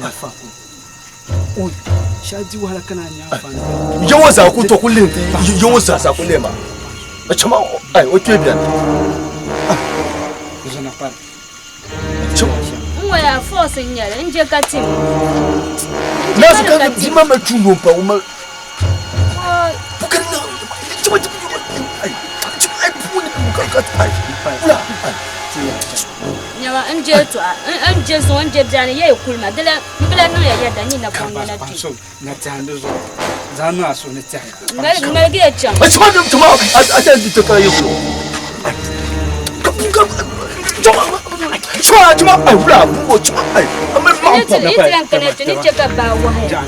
Yaafa ko. O shɛli di wahala ka naan nya anfaani. Ya ŋɔ zaa ku to ku lihi ya ŋɔ zaa zaa ku lihi ma. A chama ai o kpee bɛni. Zona pari. N ŋɔ yaa force n nyɛli n je ka tim. Na su ka di ma ma tundo n pa o ma. Nyama n je tɔɣa n je zuŋɔ n je biɛni ya yi kuli ma di la n bi lahi niŋ ya yɛda nyin napɔŋ nyɛla kpe. Ŋmaligi ya chaŋ. Yi ti lan kana kpe ni che ka baa wahiya.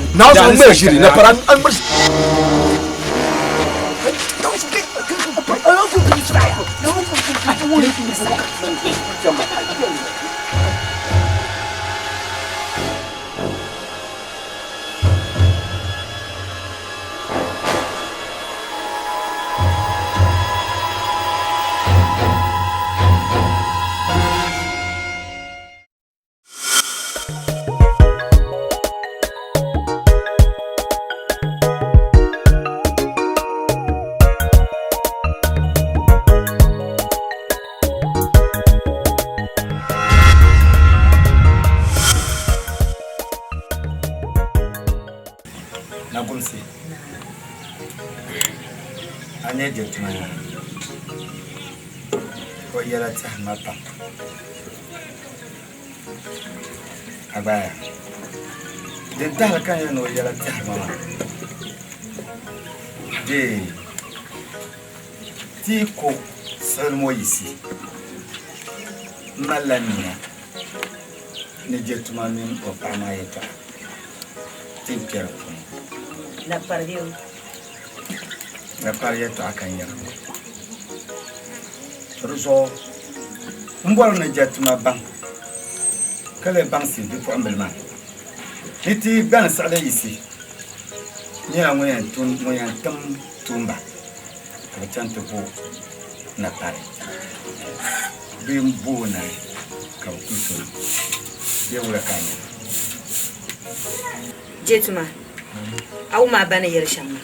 Nagumsi, a nyɛ jɛtuma yaa o yɛla tɛhi ma pam a gbaaya din tahili ka n yɛli ni o yɛla tɛhi ma maa dee ti yi ku siɣili ŋɔ yiɣisi m malila nia ni je tuma mini o paɣa maa yɛtɔɣa ti yi kpe di puuni. Napari yɛtɔɣa ka n yɛri ŋɔ. To di zuɣu m bɔri ni je tuma baŋ ka lee baŋsi bipuɣimbila maa ni ti gbani siɣili yiɣisi nyɛla ŋun yɛn tim tuumba ka bɛ chaŋ ti bo napari bee m-bo o naai ka bɛ kuli so na bee wula ka a nya? Jetuma, a wum a ba ni yɛli shɛm maa?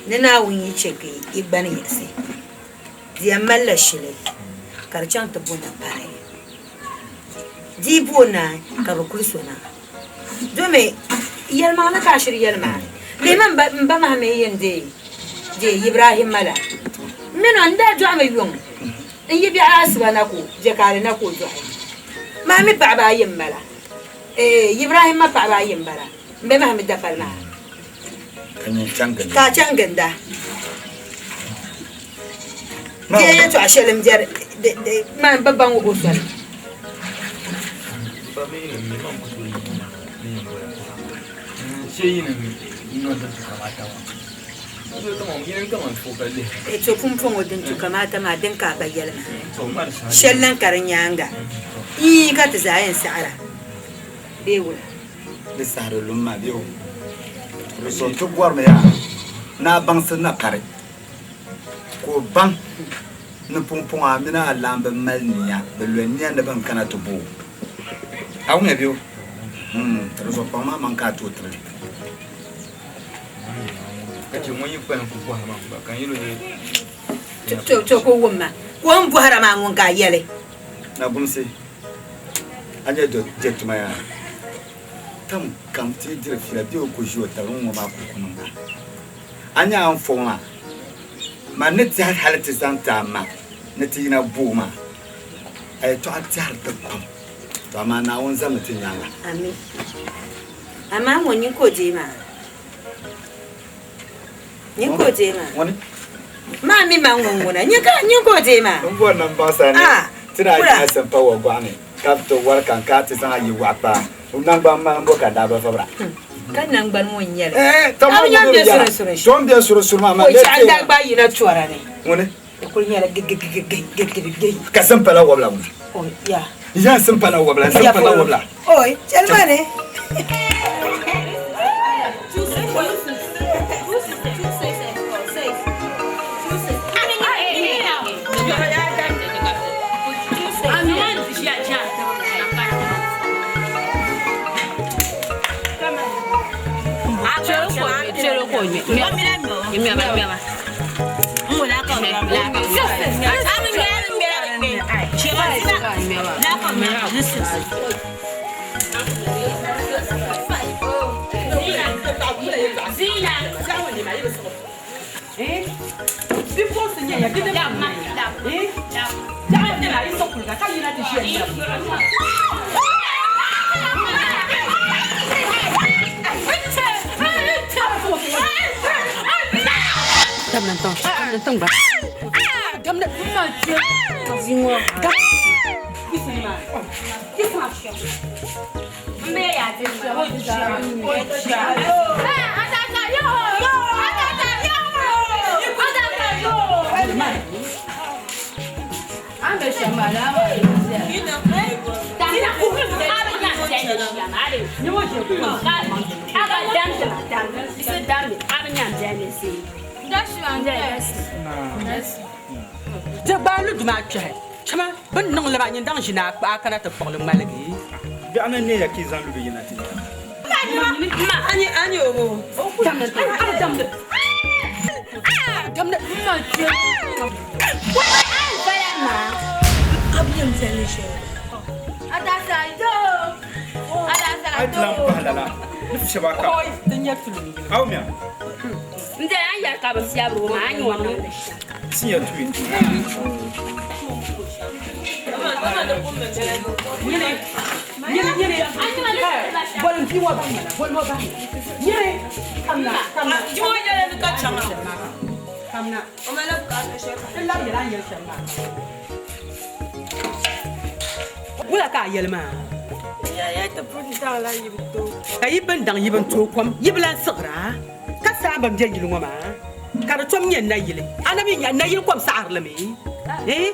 Ni Naawuni yi chɛ ka yi gbani yiɣisi, di yɛn malila shili ka di chaŋ ti bo napari. Di yi bo o naai ka bɛ kuli so na. Domi yɛlimaŋli ka a shiri yɛli maa, lihimi m ba maa mi yɛn deei Ibrahimma la. M min o ni daa dɔɣimi yuŋ n-yi biɛɣu asiba na ka o biɛkaali na ka o dɔɣi maa mi paɣiba ayi m-bala. Eeh Ibrahimma paɣiba ayi m-bala. M ba maa mi dapali maa ka a chaŋ ginda. Di ya yɛtɔɣ shɛli m-biɛri maa m bi baŋ o soli. To pumpɔŋɔ din tu kamaata maa din ka a ba yɛli maa shɛli lan ka di nyaaŋa ii ka ti zaa yɛn saɣira bee wula? Di sahiri lum maa bee o? Di zuɣu ti bɔrimi yaa ni a baŋsi na pari. Ka o baŋ ni pumpɔŋɔ a mini a laamba mali nia, bɛ lo nia ni bɛn kana ti bo o. A wumya bɛ o? Hmm, di zuɣu kpaŋ maa maŋ ka a tooi tibili. To ka o wum ma, ka o ni bɔhira maa ŋun ka a yɛli. Nagumsi, a nya je tuma yaa, tam kam ti yi diri fiila bee o ku ʒi o taba ŋ-ŋɔ maa ku ku niŋda. A nya a ni fo maa, man ni tɛhi hal ti zaŋ ti a ma ni ti yina bo o maa, a yɛtɔɣa tɛhiri ti pam. To amaa Naawuni zaŋmi ti nyaaŋa. Ami. Amaa ŋɔ nyin ka o deei maa? Nyin ka o deei maa? Ŋuni? Maa mi man ŋun ŋuna. Nyin ka nyin ka o deei maa? N bɔri ni m baŋ sani Ah, ti daa kura. yina Simpa wa gɔɣu ni ka bɛ ti wari ka n kana ti zaŋ a yi waɣa kpa o naŋgban malimbu ka daa bi vibira. Ka naŋgbani ŋɔ n-nyɛ li. Eh, tɔ A man bi nya ŋun m be be yɛra. surisuri Tɔ m be surisuri maa, man O lee chaɣ teei daa gbaai yina tɔra ni. Ŋuni? Di kuli nyɛla gigigigigigigigi. Ka Simpala wɔbila ŋuna? O, ya. Ya Simpala wɔbila, Ya Simpala polo. wɔbila. Oi, chɛli ma ni. Di gbaai lu duma kpɛhi chama bɛ ni niŋ li maa nyin daŋ ʒini a kana ti kpuɣi li ŋmaligi. Biɛɣu ni neeya ka yi zaŋ lu bɛ yina ti nya. A yi ti lan pahi lala, ni fi shɛba ka a wumya. Ti nya tuyi. Wula ka a yɛli maa? Ka yi pun daŋ yi bi ni tooi kom, yi bi lan siɣira ka saa ban be yili ŋɔ maa, ka di tom nyɛ nayili. A na mi nya nayili kom saɣirili mi? Eeh!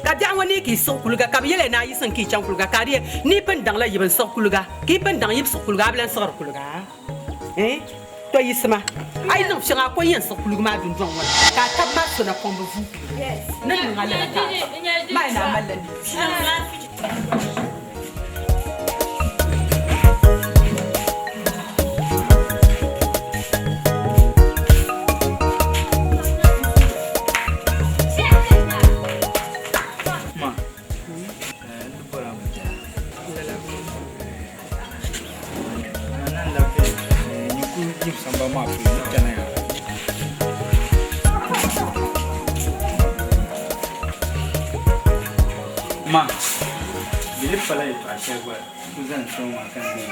Ka biɛɣu ŋɔ neei ka yi siɣi kuliga, ka bɛ yɛli ya ni a yiɣisim ka yi chaŋ kuliga, ka a di yɛli ni yi pun daŋla yi bi ni siɣi kuliga, ka yi pun daŋ yi bi siɣi kuliga, a bi lan siɣiri kuliga. Eeh! To yiɣisima, a yi niŋ shɛŋa a ko yɛn siɣi kuliga maa dundɔŋ ŋɔ ni, ka a taba maa so napɔŋ bi vuui kuliga ni niŋ a lala ka a maa yi ni a malila nini. Ma, n di bɔra a bujaa. Ma na n-labi nyin kuli yim sambani maa polo ni chana ya. Ma, di yi pala yɛtɔɣa shɛli gba ku zani kpe ŋɔ maa ka n deei.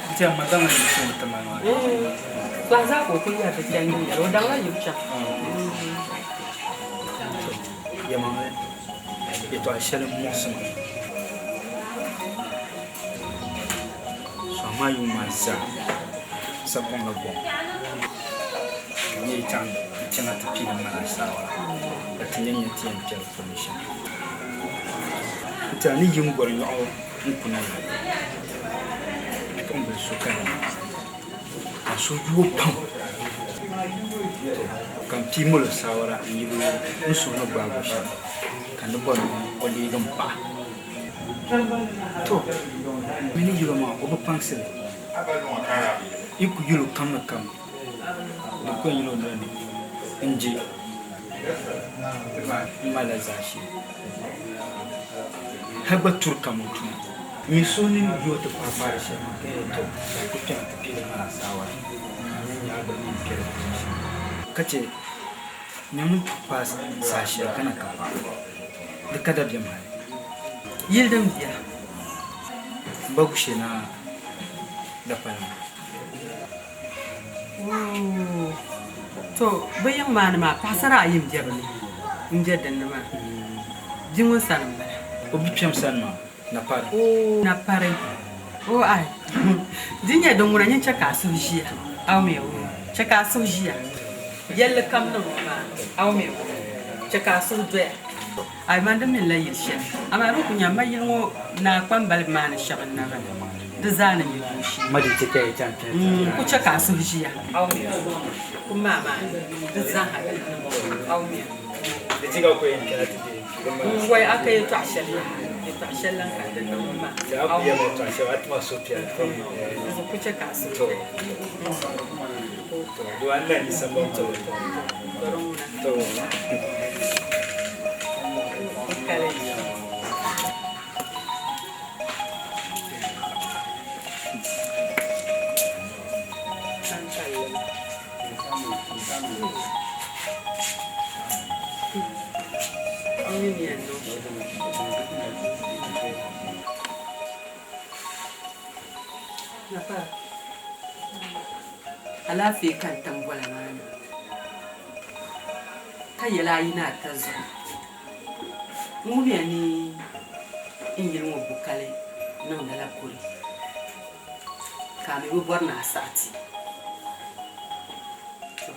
N tɛha ma zaŋla yibu chaŋ ti ma maa. Yɛlimaŋli, yɛtɔɣa shɛli m-muɣisi ma. Sɔŋ maa yuŋ maa zaa sakuŋ la gɔŋ ka nyɛ yi chaŋ n-chana ti piini mali asaawara ka ti nya nya ti yɛn kpɛri puuni shɛm. N tɛha ni yi n-gɔri yɔɣu n-kuna ya bipuɣimbila so ka ni ka n suhu yuui pam ka m pii mali o saawara n-yɛli o n suhu ni gbaagi o shɛm ka n di bɔri ni o leegi m paɣa. To, mi ni yɛl o maa, o bi kpaŋsi li. Yi ku yɛl o kam ni kam, di ku yɛn yɛl o noli ni n-je m malila zaashee. Hal gba turi kam o tuma. Mi so ni yi o ti paai paari shɛli maa, ka yɛli, To, ka n ku kpɛna ti piigi mal a saawara, ka n yɛn nya a gba ni yɛn kpɛri puuni shɛm. Ka chɛ nyami paai saha shɛli ka na ka paɣa. Di ka dabiɛm hali. Yili din biɛla. M ba Gushe Naa dapala maa. Ooh, to bɛ yiŋ maa ni maa paɣisara ayi m-be bɛ ni m-be din ni maa. Bia ŋun sani m-bala. O bikpɛm sani maa, Napari. Ooh, Napari. Ooh, ai. Di nyɛ din ŋuna nyin chɛ ka a suhu ʒiya. Aumia, ooh, chɛ ka a suhu ʒiya. Yɛlli kam niŋ o maa. Aumia, ooh, chɛ ka a suhu doya. Ai man di minila yili shɛli, amaa di ku nya ma yili ŋɔ naa kpambaliba maa ni shɛba n-na bala, di zaa ni nyɛ dooshee. N ku chɛ ka a suhu ʒiya. Kum maa maa di zaaha n wai a ka yɛtɔɣ shɛli yaha. Yɛltɔɣa shɛli lan ka di niŋ ma. A ku yɛli yɛltɔɣa shɛli a ti ma suhupiɛlli pam. Di zuɣu ku chɛ ka a suhu To. piɛli. To, doo a ni lahi yi sambani polo. To. Kali. Alaafee ka n tam gola maa ni ka yɛli a yi ni ata zuɣu n wumiya ni n yili ŋɔ bukali niŋdila kuli ka a mi bi bɔri ni a saɣi ti. To,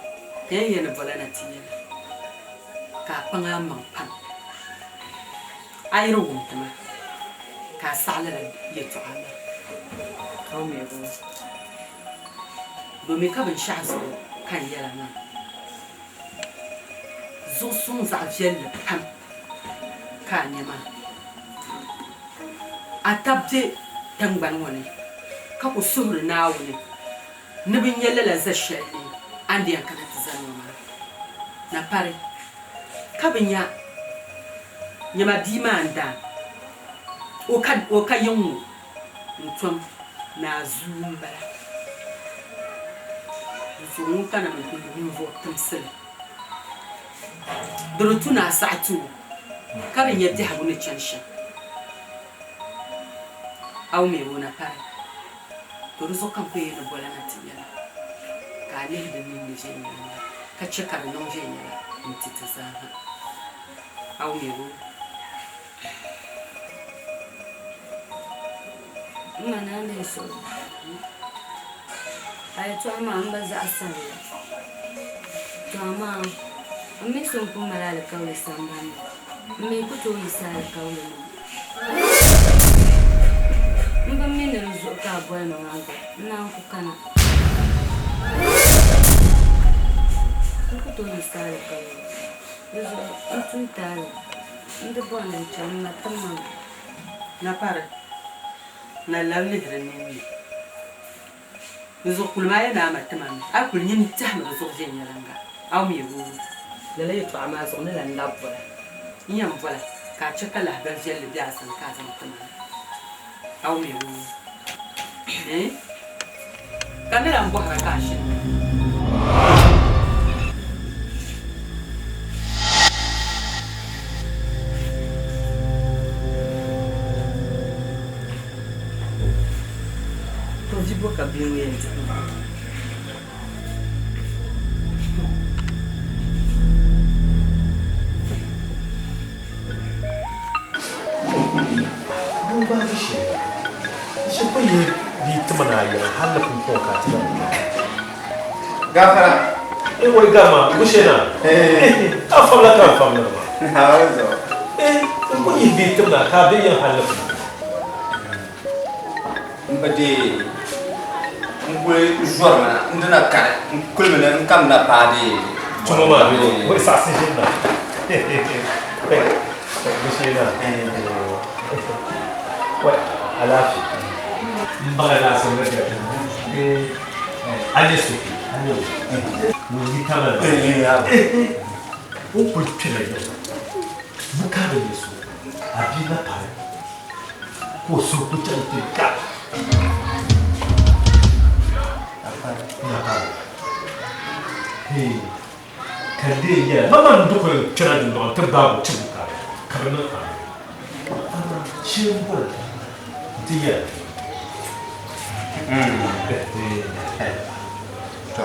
ka yɛn yɛli ni bola na ti yɛla ka a kpaŋ a maŋ pam. A yi di wum ti ma ka a saɣi lala yɛtɔɣa maa, ka o mi bi wum. Domi ka binshɛɣu zuɣu ka n yɛla maa. Zuɣusuŋ zaɣ viɛlli pam ka a nya maa. A tab be tiŋgbani ŋɔ ni ka ku suhiri Naawuni ni bɛ nya lala za shɛli ni a ni yɛn kana ti zani ŋɔ maa na pari, ka bɛ nya nyama bia maa n-daan o ka yiŋ ŋɔ n-tom ni a zuu m-bala. Di zuɣu ŋun kana mi n-ti ninvuɣ timsili. Di di tu ni a saɣi ti o ka di nya biɛhigu ni chani shɛm. A wum ya o na pari, to di zuɣu ka n ku yɛn ni bola na ti yɛla, ka a lihi di ninni viɛnyɛliŋga ka chɛ ka di niŋ viɛnyɛla n-ti ti zaa ha. A wum ya o? M ma naa ni suhu a yɛtɔɣa maa m ba zaɣisiri li. To amaa m mi so m-pun mali alikauli sambani ni, m mi ku tooi yiɣisi alikauli maa. M bi mi ni di zuɣu ka a boli ma maa gba, n naan ku kana. N ku tooi yiɣisi alikauli. Di zuɣu n tum taali. N di bɔri ni n chaŋ, m ma tim ma mi. Napari, na labi lihiri ninni. Di zuɣu kuli maa yɛn a ma tima mi, a kuli nyin tɛhimi di zuɣu viɛnyɛliŋga, a mi o. Lala yɛtɔɣa maa zuɣu ni lan labi bɔla, n yɛn bɔla ka a chɛ ka lahibali viɛlli be a sani ka a zaŋ ti ma na, a mi o. Eeh! Ka ni lan bɔhira ka a shini mi. To vi bo ka bia ŋɔ yɛn dihi maa? Din gbaagi shɛli, di shɛli pa yi di ti ma ni a yɛli hal ni pumpɔŋɔ ka a ti lahi kpɛra. Gafara. Eh, wai gama, gushe na. A famla ka n famliri ma. Eh, n ku yihi bia tim na ka a be yiŋ hal ni pumpɔŋɔ. M bi deei n kuli zɔrimi na n dina kani n kulimi ni n kamina paai deei Tuma maa bee o saɣisi ʒini na. Gushe na. Wai alaafee. M baŋya ni a sɔŋ ni a nyɛ sufi a nyɛ o ŋun yi tamali maa. O kuli kpɛla yiŋa bukaata nyɛ so a bia na pari. Ka o suhu kuli chaŋ ti ga. Hee, ka n dee yɛla, ma man di kuli kpɛra dundɔŋ ni ti gbaag o tibu ka ka bi niŋ amali. Amaa shee m-boli nti yɛla. To,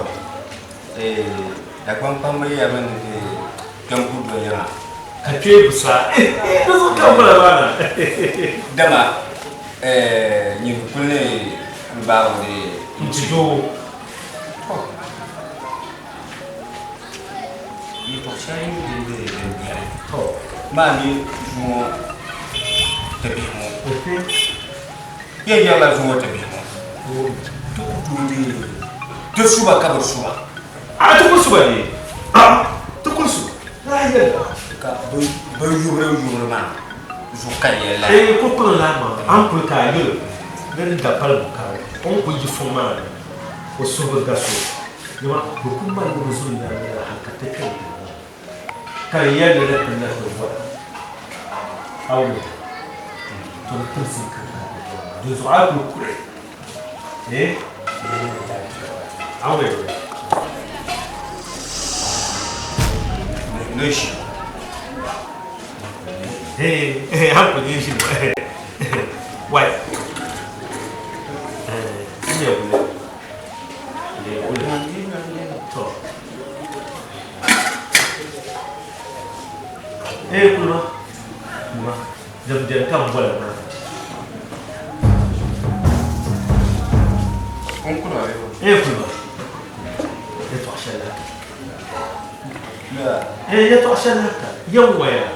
Dagbaŋ kpamba yɛlimi ni di kpɛm ku do yiŋa. Ka kpee bi sa, di zuɣu ka m bala maa na. Dama nyin kuli ni n gbaag o di N-ti doo. To, yɛtɔɣ shɛli din be din beni. To. Maa mi zuŋɔ tabihi ŋɔ. Yɛn yɛrila zuŋɔ tabihi ŋɔ. Ti ku tooi deei ti su ba ka bi su ba. A ti ku su ba dee? A ti ku su. Laa yɛli ba. Ka bɛ yubiri yubiri maa Zuɣu ka di yɛli la. Ee, ko kpaŋ laa maa, a ni kuli ka a yuli ni di dapali bukari, o ni kuli yi fɔŋ maa ni, o suhu bi gasi o. Dama bɛ kuli mali bɛ zuɣu nyaaŋa la hal ka ti kpɛm tiŋ maa ni. Ka di yɛli ni ti na ti bɔra a wum to di timsim ka ka ti bɔra maa. Dinzuɣu a yi kuli kuhi, ee, a wum Ni ʒi. Eh, an kuli ʒi wai. Eh, ne wule. Ne wule. To. Eh, kulma. Kulma. Jam jam kam bola ma. Eh, kulma. Yɛtɔɣ shɛli la. Eh, yɛtɔɣ shɛli la ka yɛn waya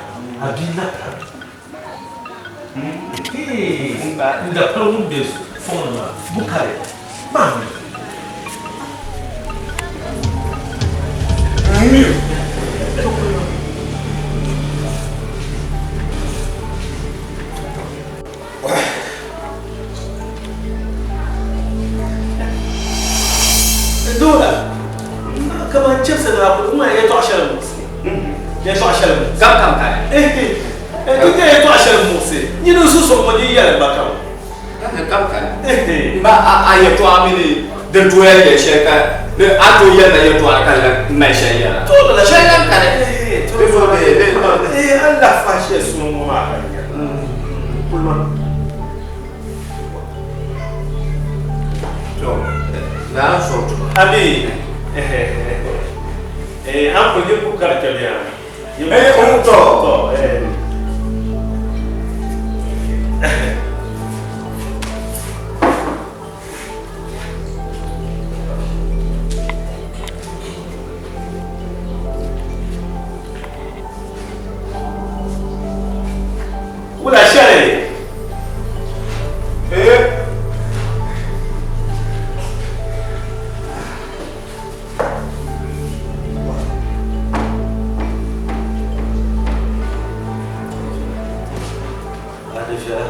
a bia na pari. Eh, n da pari ŋun be fɔŋ ni maa, Bukari, maa mi. Doola, kaman chɛbisi ni a kuli ŋmani yɛtɔɣ shɛli muɣisi. Yɛtɔɣ shɛli muɣisi. Kam kam kali. Ti nyɛ yɛtɔɣ shɛli muɣisi. Nyini n-susuɣu ŋɔ nyin yɛli ba kam. Kam kali. M ba a yɛtɔɣa mini din tooi yɛli yɛli shɛli ka a tooi yɛli ma yɛtɔɣa ka lan mali shɛli yɛra. Shɛli lan kani. Di zuɣu di. A lahi fahi shɛli suŋ ŋɔ maa ka nya. Kulima. Ami. Eh, an ko ni ku kar kɛlɛ yan. Eh, o tɔ. Tɔ, eh. Wula shɛli. Eh. A di viɛla.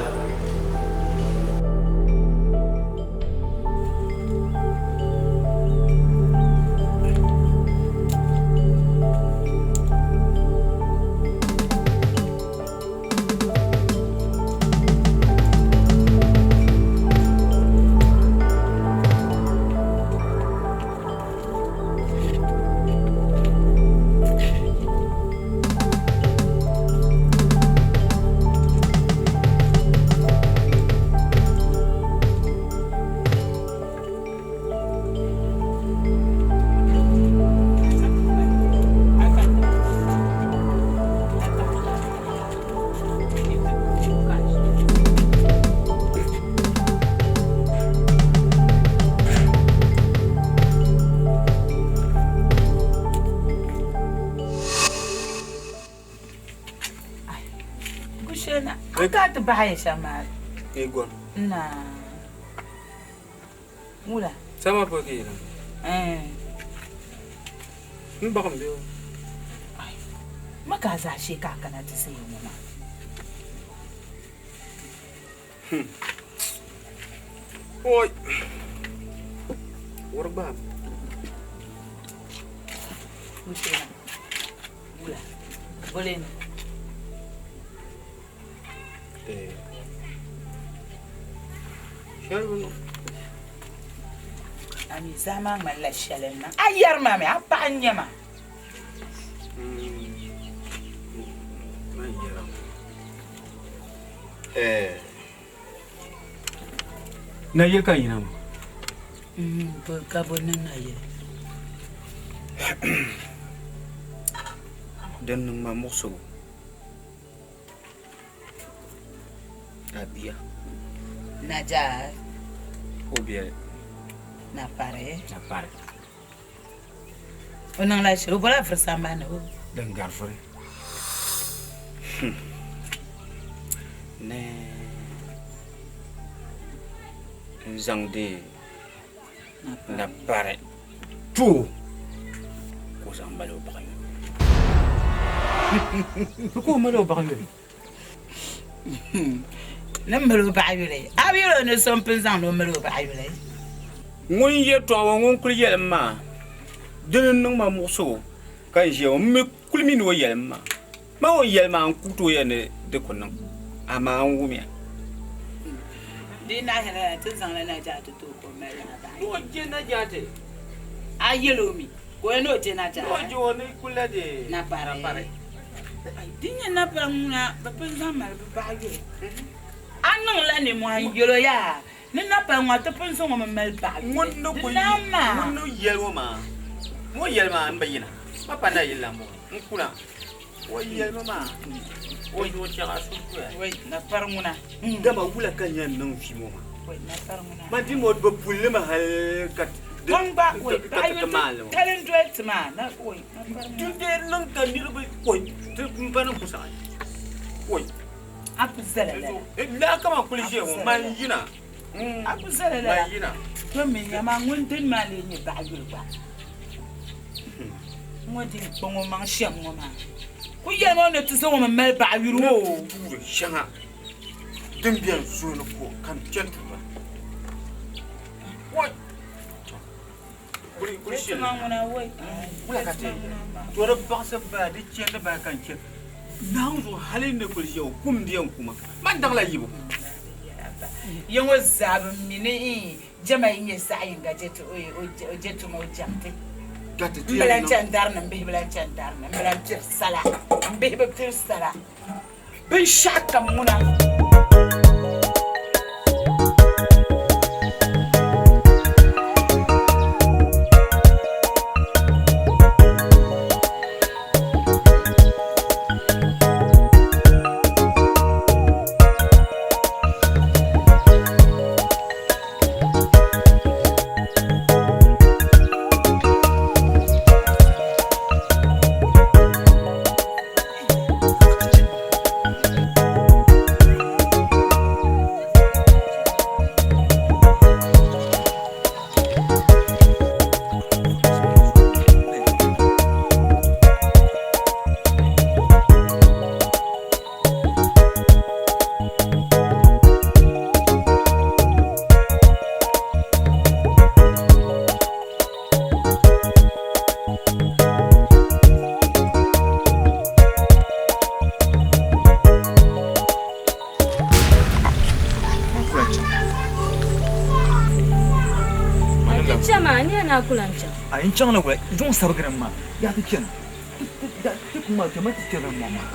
Gushena, an ka ti bahi shɛm maa. Egon. Na. Wula. Sama po ki yina. Eh. N baɣim bɛ o. Ai. Ma ka a zaa shee ka a kana ti sayi ŋɔ maa. Oi. Wari gbaai. Gushena. Wula. Boleni. Eh. Shɛli bi niŋ. A mi zaa maa ŋmanila shɛli n-niŋ. A yɛri ma mi, a paɣa n-nyɛ ma. Man yɛra. Eh. Nayili ka yina maa. Ka bo niŋ nayili. Din niŋ ma muɣisigu. A bia. Najaa. O biɛli. Na pari. Na pari. O niŋla shɛli, o bola vuri sambani o. Din gari vuri. Ni n zaŋdi na pari tuo ka o zaŋ mali o baɣa yoli. Ka o mali o baɣa yoli. Ni mali o baɣa yuli. A bi yɛl o ni so m-pun zaŋ ni o mali o baɣa yuli. Ŋun yɛtɔɣa ŋɔ ŋun kuli yɛlim maa, dini n-niŋ ma muɣisigu ka n ʒiya ŋɔ, m mi kuli mi ni o yɛlim maa. Ma o ni yɛli maa n ku tooi yɛli ni di ku niŋ, amaa n wumya. Di yi nahi lala, ti zaŋla Najaati ti o ka o mali a baɣa Ni o je Najaati. A yɛl o mi ka o yɛli ni o je Najaati. Ni o je o ni kuli la di Napari. Di nyɛ napari ŋuna bɛ pun zaŋ mali bɛ baɣa yuli. A niŋla nimmohi n-yɛl o yaa ni napari ŋɔ ti pun zaŋ o mi mali baɣa yuli. Di naan maa. Ŋun ni yɛli o maa, ŋun yɛli maa m-bi yina. Ma pa nayili la m-bɔŋɔ, n kuna. O yɛli ma maa, o yi o chaŋ a suhu doya. Wai, napari ŋuna. Dama wula ka n yɛn niŋ vi ŋɔ maa? Wai, napari ŋuna. Man di mo bɛ puli li mi hali ka di Ŋun gba, wai, ka baɣa ti yuli maali li ŋɔ. tali n-doli ti maa. Na, wai, napari ŋuna. Di dee niŋ ka niriba, wai, ti m ba ni ku saɣi. Wai. A ku zala lala. Laa kaman kuli ʒiya ŋɔ, man yina. A ku zala lala. Man yina. To mi nya maa ŋun dini maa lee nyɛ baɣa yuli gba. Ŋɔ din kpaŋ o maŋ shɛm ŋɔ maa ku yɛlimi o ni ti zaŋ o mi mali baɣa yuli o. Tuuri shɛŋa din beni zoli ni ko ka n chani tuura. Wai! Kuli kuli shɛli. Wula ka ti to di baɣisi baya di chandi baya ka n chani. Naawuni zuɣu hali n ni kuli ʒiya ŋɔ kum di yɛn kuma man daŋla yibu. Ya ŋɔ zaa bi mi ni Jɛma yi nyɛ zaɣ yinga je ti o je tuma o jɛm ti. M bi lan chani dari ni m bihi bi lan chani dari ni m bi lan piri sala m bihi bi piri sala binshɛɣu kam ŋuna. N chaŋ na wula zuŋ sabigiri ma yaa ti chani ti kuma kpɛma ti chɛri ŋɔ maa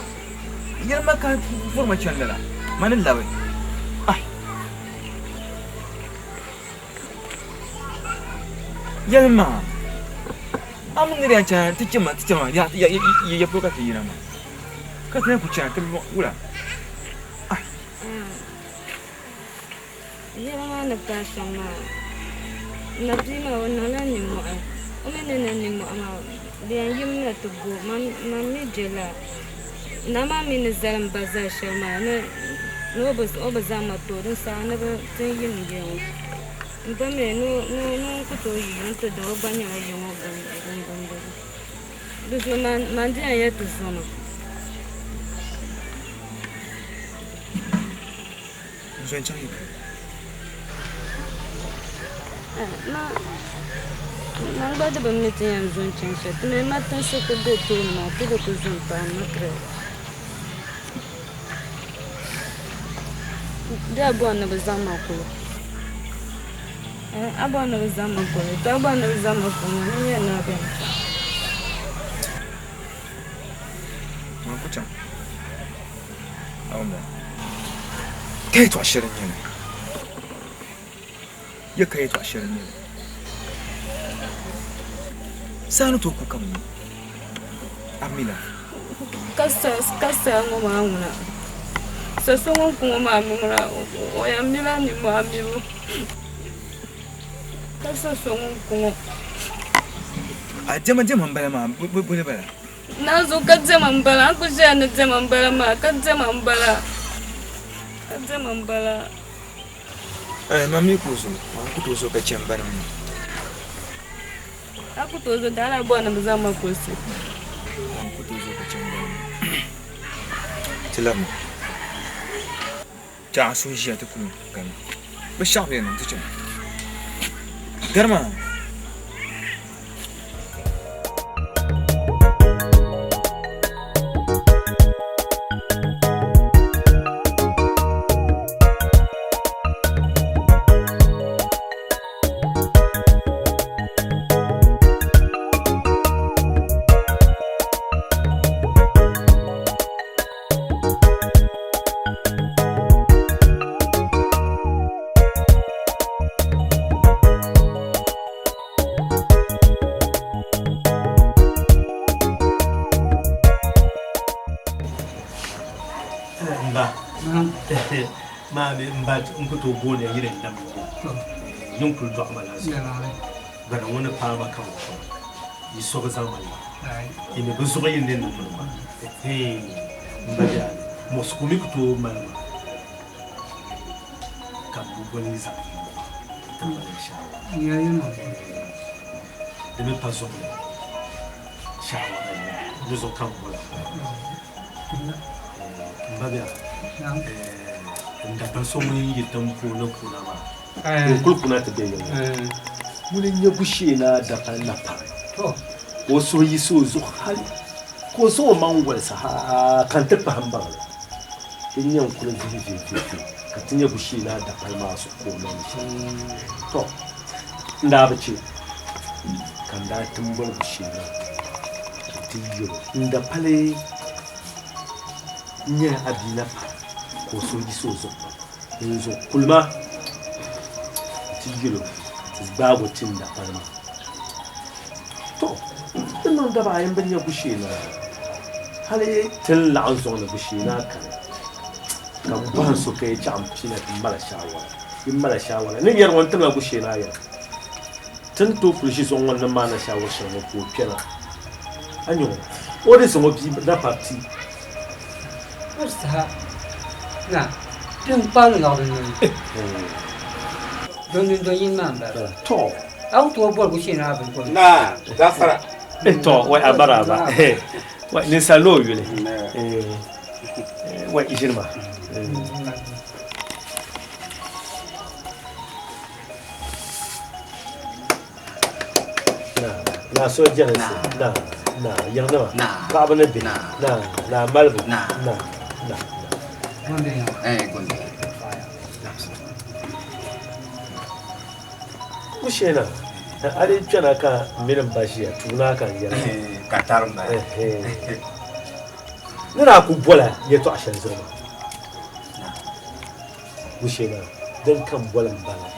yɛli ma ka vɔri ma chani lala ma ni labi ah yɛli ma a mi ni di yɛn chana ti chɛma ti chɛma ya ya ya polo ka ti yina maa ka ti na ku chana ti wula ah Yɛla maa ni paai shɛm maa, n nabia maa o niŋla nimmɔhi. O mi ni niŋ nimmɔhi maa, di yɛn yimi na ti go mam mi je laa. Naa maa mi ni zali m ba zal shɛli maa ni o bi zaŋ ma ti o, din saha ni bɛ ti n yim ya ŋɔ. M ba mi ni o ku tooi yi yuŋ ti da o gba nyɛla ya ŋɔ gungumdigu. Di zuɣu man di yɛn yɛli ti zoma. N zo n-chaŋ yi polo. Man gba di bi mi ti yɛn zo n-chaŋ shɛli. Ti mi ma tinsi kuli be tooni maa ti di ku zo m-paai m ma tiri. Di a bɔri ni bɛ zaŋ ma kuli. A bɔri ni bɛ zaŋ ma kuli. To a bɔri ni bɛ zaŋ ma kuli maa, ni yɛn ni a beni chaŋ. Man ku chaŋ. Ka yɛtɔɣ shɛli n-nyɛ li? Ya ka yɛtɔɣ shɛli n-nyɛ li? Saa ni tooi ku ka mi a mi la? Ka saa ŋɔ maa ŋuna, sa so ŋun ku ŋɔ maa mi ŋuna, o yɛn mila nimmohi mibu. Ka sa so ŋun ku ŋɔ. A diɛma diɛma m-bala maa, boli bala? Naanzu ka diɛma m-bala, a ku ʒiya ni diɛma m-bala maa, ka diɛma m-bala, ka diɛma m-bala. Ɛɛh, man mi ku zo, man ku tooi zo ka chɛ m banim maa. A ku tooi zo, daa lahi bɔri ni bɛ zaŋ ma kulisi. Man ku tooi zo ka chɛ m banim maa. Ti labimi. Chɛ a suhu ʒiya ti kuli gani. Binshɛɣu bɛ yɛn niŋ ti chɛ ma. Gari maa. Mba maa mi mba n ku tooi booni ya yili n dam yin kuli dɔɣi ma la zuɣu gbana ŋɔ ni paai ma ka n kɔŋ yi so bi zaŋ ma la yi mi bi zuɣu yi ni niŋ ma m ba biɛni muɣisigu mi ku tooi mali ma ka m bi boli yi zaɣ yini ti mali shaawara di mi pa zuɣu ni shaawara ni zuɣu ka m bola m ba biɛni n dapali so ŋun yi tiŋ puuni kuna maa ŋun kuli kuna ti be yiŋa ŋuni n-nyɛ Gushee-Naa dapali napari ka o suhu yiɣisi o zuɣu hali ka o zaŋ o maŋ wolisi ha ka n ti kpahi m-baŋ li. Din nyɛ n kuli vihi vihivihi ka ti nya Gushee-Naa dapali maa zuɣu ka o niŋ li shɛm. Tɔ! N daa bi che ka n daa ti m-boli Gushee-Naa ka ti yɛl o, N dapali n-nyɛ a bia napari ka o suhu yiɣisi o zuɣu pam. Dinzuɣu kuli ma nti yɛl o ti gbaag o ti n dapali maa. Tɔ! Di niŋ daba ayi m-bi nya Gushee-Naa hali ti ni laɣim zuŋ ni Gushee-Naa kani ka m bɔhim so ka yi chaɣ m pina ti mali shaawara. Yi mali shaawara ni yɛri ŋɔ n-timla Gushee-Naa yɛla. Ti ni tooi kuli ʒi zuŋ ŋɔ ni maana shaawar shɛli ŋɔ ka o kpɛna. A nya o, o di zaŋ o bia napari ti. Di saha na din kpaari lɔɣiri noli don dundɔn yini maa m-bala. Tɔ! A ku tooi bɔri Gushee-Naa bini kɔŋ? Naa, gafara. Tɔ! Wai a baraaba. Wai ninsal ni o yuli. Wai ʒini ma. Naa so jɛlinsi naa naa yiŋnima paɣaba ni bihi naa naa malibu naa naa Gushee-Naa a di kpɛna ka m mini m ba ʒiya tuuni a ka n yɛli ka tarim ba ni daa ku bola yɛltɔɣa shɛli zuɣu maa Gushee-Naa din ka m boli m ba la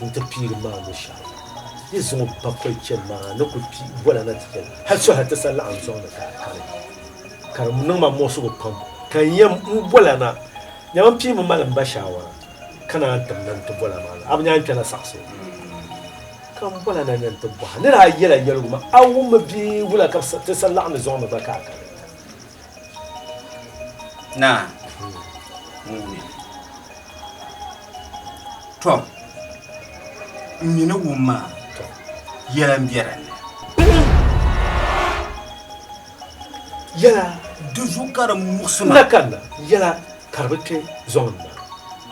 nti piiri maa luɣ shɛli yi zaŋ o bakɔi chani maa ni kuli pii bola na ti chani hal suhal ti sa laɣim zaŋ ni ka a kani ka di niŋ ma muɣisigu pam ka n yɛn m bola na nyama m piimi mali m ba shaawara ka naan tim na nti bola maa na a bi nya n kpɛna saɣisi o ka m bola na ni n ti bɔha ni daa yɛla yɛligu maa a wummi bee wula ka ti sa laɣim zaŋ mi gba ka a kani. Naa ŋuni tɔ n mi ni wum maa yɛla n bɛ dinni. Yɛla di zuɣu ka di muɣisi ma. Na kanna yɛla ka di bi kpe zɔŋ ni na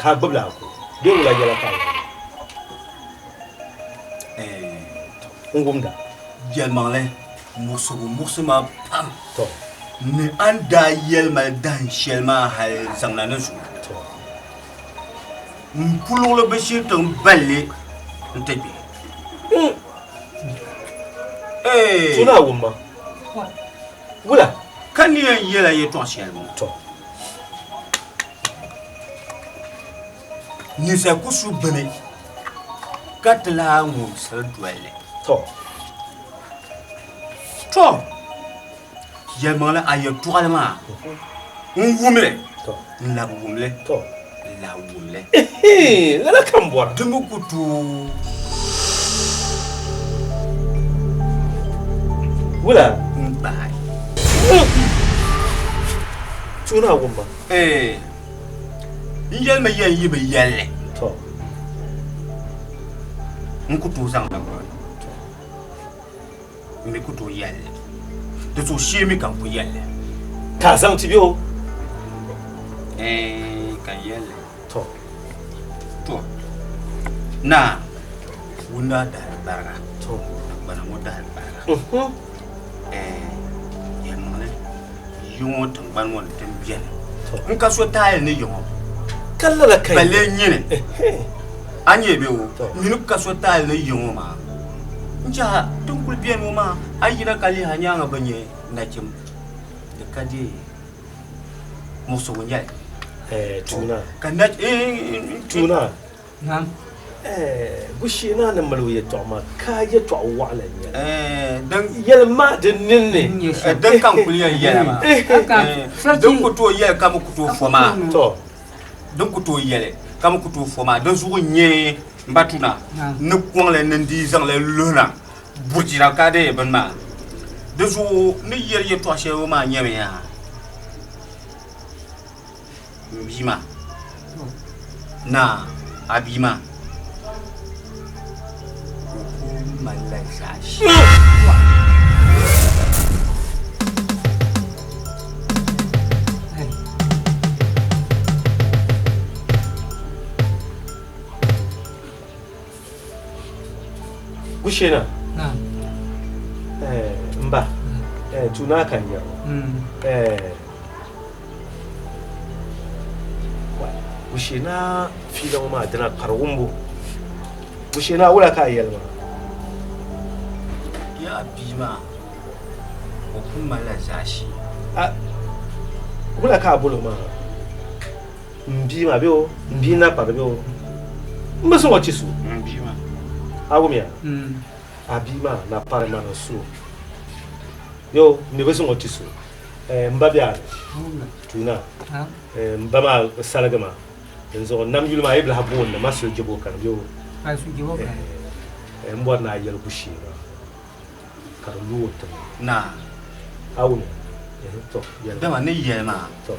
ka a gbibila a ko bee wula yɛla ka a yɛli ma? N wumda. Yɛlimaŋli muɣisigu muɣisi ma pam. Tɔ. Ni a ni daa yɛli ma dahin shɛli maa hali zaŋna ni zuɣu. Tɔ. N kuluɣili bi shiri tiŋ balli n-ti gbihi. Ee. Tuna a wum ma. Wula? Ka ni yɛn yɛla yɛtɔɣ shɛli ŋɔ. Tɔ. Ninsal ku su bini ka ti lahi ŋubisiri dolli. Tɔ. Tɔ! Yɛlimaŋli a yɛtɔɣili maa n wum li, n labi wum li, n lahi wum li. Lala ka n bɔra. Di mi ku tooi. Wula? N gbaai. Tuuni a wum ma. N yɛlimi yɛn yi bi yɛlli. Tɔ. N ku tooi zaŋ dabari. N mi ku tooi yɛlli. Di zuɣu shee mi ka n ku yɛlli. Ka a zaŋ ti bɛ o? Ɛɛn, ka. Ka n yɛli li. To. To. Naa, wundaa dahali bariga. To. Gbana ŋɔ dahali bariga. Yɛlimaŋli yi ŋɔ tiŋgbani ŋɔ ni din beni. N ka so taali ni yi ŋɔ. Ka lala ka Balle nyini. A nyɛ bɛ o. Nyini ka so taali ni yi ŋɔ maa. N jaha din kuli beni ŋɔ maa a yina ka lihi a nyaaŋa bi nyɛ nachim di ka deei muɣisigu nyɛli. Tuuna. Ka na Tuuna. Naam. Gushee naa ni mali o yɛtɔɣa maa ka yɛtɔɣa waɣila n-nyɛ li. Din Yɛli ma di ninni. Din ka n kuli yɛn yɛla maa. Din ku tooi yɛli ka mi ku tooi fo maa. To. Din ku tooi yɛli ka mi ku tooi fo maa. Di zuɣu n-nyɛ m ba Tuna ni kɔŋ li ni n dii zaŋ li luhina burjina ka deei bini maa. Di zuɣu ni yɛli yɛtɔɣ shɛli ŋɔ maa nyɛmi yaa m bia maa naa a bia maa o kuli malila zaashee. Gushena. Naam. M ba Tuuna ka n yɛri ŋɔ. Gushena fiila ŋɔ maa dina kpari wumbu. Gushena wula ka a yɛli maa? Yaa bia maa o kuli malila zaashee. Wula ka a boli o maa? M bia maa bee o m bia na kpari bee o m bi zaŋ o ti so. M bia maa. A wumya? A bia maa na kpari ma ni so. Yo m mi bi zaŋ o ti so. M ba be a ni Tuuna m ba maa saligi ma dinzuɣu nam yuli maa yi bi lahi booni ma suli jebo kani bee o m bɔri ni a yɛli gushee maa ka di lu o tiŋa. Naa. A wumya? To yɛli. Dama ni yɛli maa. To.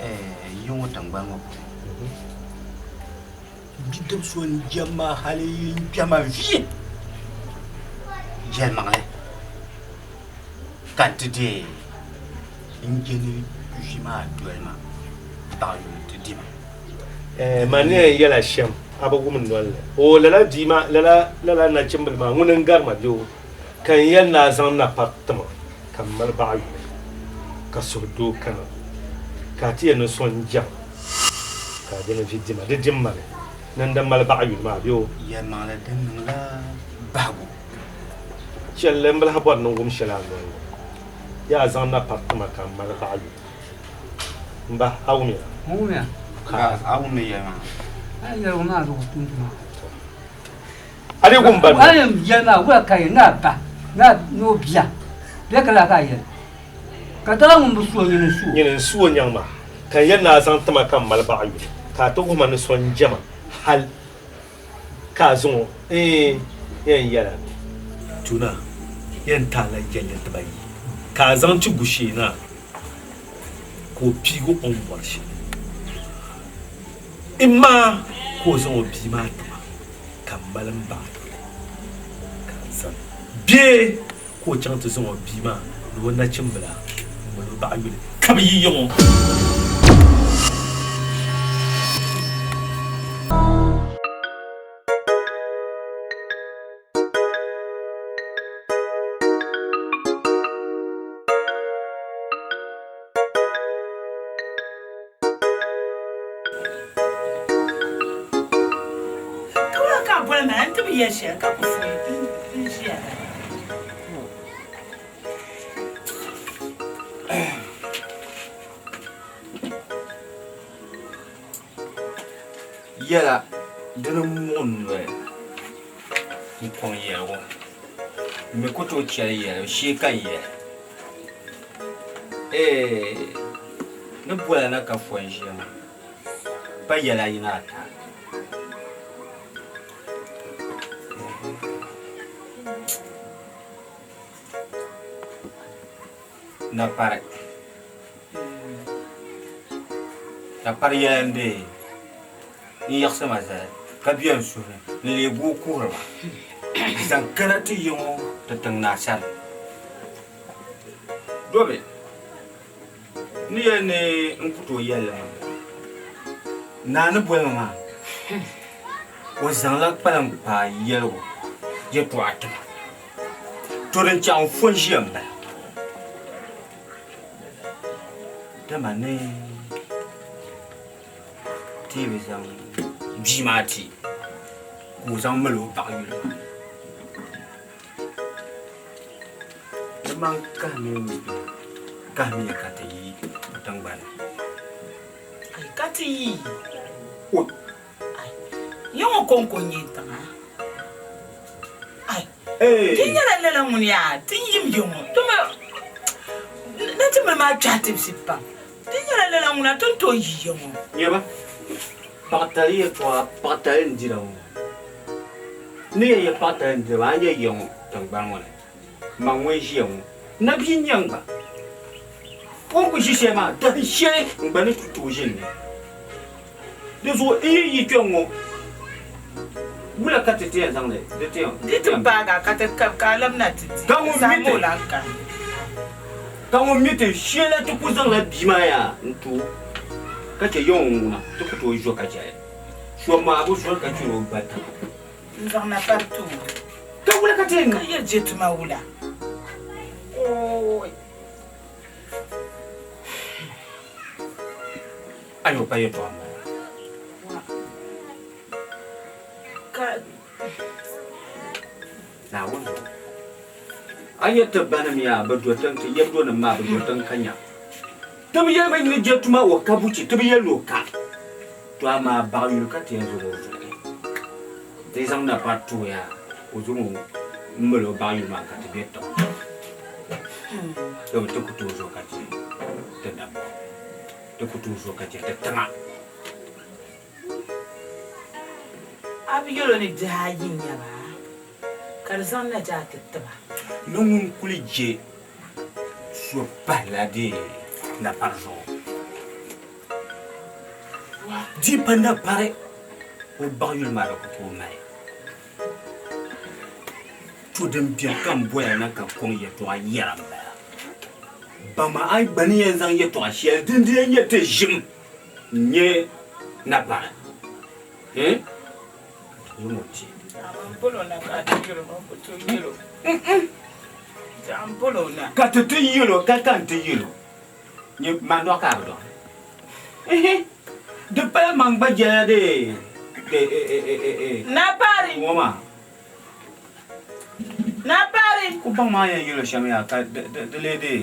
Yi ŋɔ tiŋgbani ŋɔ puuni bidib so n-jɛm ma hali n-kpɛma vi yɛlimaŋli ka n ti deei n je ni vi maa doli ma baɣa yuli ti di ma. Man ni yɛn yɛla shɛm a bi wum n noli ni. O lala bia maa, lala lala nachimbili maa ŋuni n-gari ma bɛ o ka n yɛn ni a zaŋ napari ti ma ka m mali baɣa yuli ka suhudoo kana ka a ti yɛn ni so n-jɛm ka a dini vi di ma. Di dim ma ni ni n di mali baɣa yuli maa bɛ o. Yɛlimaŋli din niŋla bahigu. Chɛli m bi lahi bɔri ni n wum shɛli a noli ni. Yaa zaŋ napari ti ma ka m mali baɣa yuli. M ba, a wumya? N wumya. Ka a wum ni yɛli maa? A yɛligu maa zuɣu tum tuma. A dii wum ba mi? A yɛn yɛli maa wula ka yɛli ni a ba ni a ni o bia bɛ ka laa ka a yɛli ka dala ŋun bi su o nyini n-su o. Nyini n-su o nyaŋ maa ka n yɛli ni a zaŋ ti ma ka m mali baɣa yuli ka a ti wuhi ma ni so n-jɛma hal ka a zaŋ o eeh yɛn yɛla mi. Tuna yɛn taala yɛlli dibayi ka a zaŋ ti Gushee naa ka o piigi o ni bɔri shɛli. Imaa ka o zaŋ o bia maa ti ma ka m mali m baɣa yuli ka n zani bee ka o chaŋ ti zaŋ o bia maa ni o nachimbila m-mali o baɣa yuli ka bɛ yi yiŋ o. Ka wula ka a boli ma n ti bi yɛli shɛli ka ku fuyi n ʒiya la. Yɛla dini muɣi n noli n kɔŋ yɛligu m mi ku tooi chɛli yɛlibu shee ka n yɛli Ni bola na ka fo n-ʒiya maa pa yɛla ayi ni ata. Napari Napari yɛla n-deei n-yiɣisi ma zali ka be n suhu ni n-leei guui kuhiri ma zaŋ kana ti yi ŋɔ ti tiŋ naa sani. Dobi, Ni yɛli ni n ku tooi yɛli li maa, naa ni boli ma maa, o zaŋla kpaliŋkpaa yɛligu yɛtɔɣa ti ma. To din chaŋ n fo n-ʒiya m-bala. Dama ni ti yi bi zaŋ bia maa ti ka o zaŋ mali o baɣa yuli maa. Di man kahimi kahimiya ka ti yi o tiŋgbani. Ai, ka ti yi? O. Ai, ya ŋɔ kɔŋko n-nyɛ tiŋa. Ai, di nyɛla lala ŋuni yaa, ti yim ya ŋɔ, dama nachimbila maa kpɛhi tibisi pam. Di nyɛla lala ŋuna ti ni tooi yi ya ŋɔ. Nyama, paɣatali yɛtɔɣa, paɣatali n-dira ŋɔ. Ni yɛn yɛ paɣatali n-dira maa, a ni nya ya ŋɔ tiŋgbani ŋɔ ni, man ŋun ʒiya ŋɔ, nabia n-nyɛ n gba. O ni kul ʒi shɛli maa, dahin shɛli n gba ni ti tooi ʒini ni. Di zuɣu n yi yi kpɛŋ ŋɔ, wula ka ti ti yɛn zaŋ li di ti yɛn? Di ti paagi a ka ti kab ka a labina ti di, Ka ŋun di mi saha ti ma o lan kani. Ka ŋun mi ti shɛli ti ku zaŋla bia maa yaa n-ti o ka chɛ ya o ŋuna, ti ku tooi zo ka chɛ li. So maa bi zori ka chɛr o ba tiŋa. N zaŋ na pari ti o. Ka wula ka ti yɛn niŋ? Ka yɛli je tuma wula? Ooi! Ayo pa yɛtɔɣa m-bala. Ka. Naawuni zuɣu. A ni yɛli ti banim yaa bɛ do tiŋ, ti yɛbdonim maa bɛ do tiŋ ka nya. Ti bi yɛli ba ni je tuma o ka buchi, ti bi yɛli ni o ka. To amaa baɣa yuli ka ti yɛn zaŋ o zuɣu ti zaŋ na pari ti o yaa ka o zaŋ o m-mali o baɣa yuli maa ka ti be tiŋ. Domi ti ku tooi zo ka chɛ ti dabba. Ti ku tooi zo ka chɛ ti tiŋa. A bi yɛl o ni bihi ayi n-nyɛ ba, ka di zaŋ najaa ti ti ba. Ni ŋun kuli je so pahila di napari zuɣu. Di pa napari, o baɣa yuli maa di ku tooi mali. To din beni ka m boya na ka kɔŋ yɛtɔɣa yɛra m-bala. Baŋma a gba ni yɛn zaŋ yɛtɔɣa shɛli din di yɛn nyɛ ti ʒim n-nyɛ napari eh? Ka ti zaŋ o ti. Ka ti ti yɛl o ka ka n-ti yɛl o nyɛ man dɔɣi ka a bi dɔɣi. Ehe! Di pala man gba jɛla di di eh Napari! ŋɔ maa. Napari! Ku baŋ maa yɛn yɛl o shɛm yaa ka di di di lee di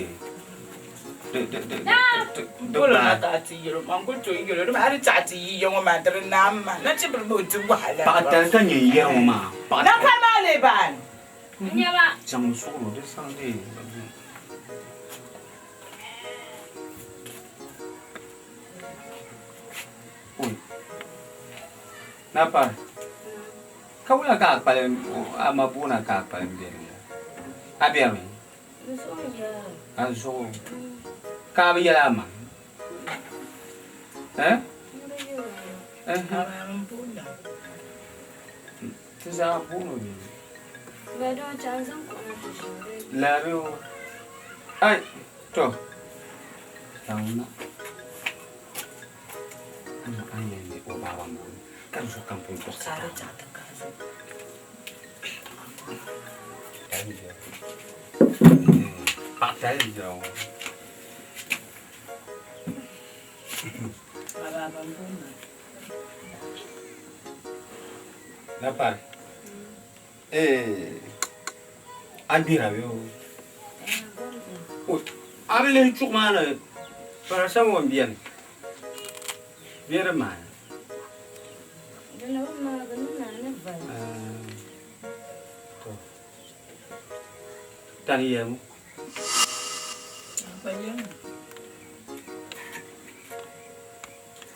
di di di di M bol o na ka a ti yɛl o, man ku tooi yɛl o, dama a di taɣi ti yi ya ŋɔ maa di di naam ma nachibili mi o di wahala. Paɣa tali ka nyɛ n yɛri ŋɔ maa. Paɣa tali. Napari maa lee baani. N-nyɛ ba. Zaŋmi suɣiri o di saŋ di. Oi. Napari. Ka wula ka a kpalim a ma boona ka a kpalim beni ŋɔ? A bɛrimi? N zuɣu n-yɛla. A zuɣu? Ka a bi yɛli a ma? Eh? M bi yɛl o ma. Ti zaa booni o bee? Bɛ doo chaŋ zaŋ kuɣu na ti ʒini bee? Lala o. Ai, to. Zaŋ na. Ama a yɛn ni o baaba m-booni ka di zuɣu ka m pun tɔɣisi Ka di chaŋ ti ka zo. Paɣa tali n-dira ŋɔ. A baaba m-booni ma. Napari. Eh, a gbira bɛ o. A bi lihi chuɣu maa ni paracetamol m-beni bee di maani? Di ni bi maagi ni naa ni vali. To, tani yɛlimu.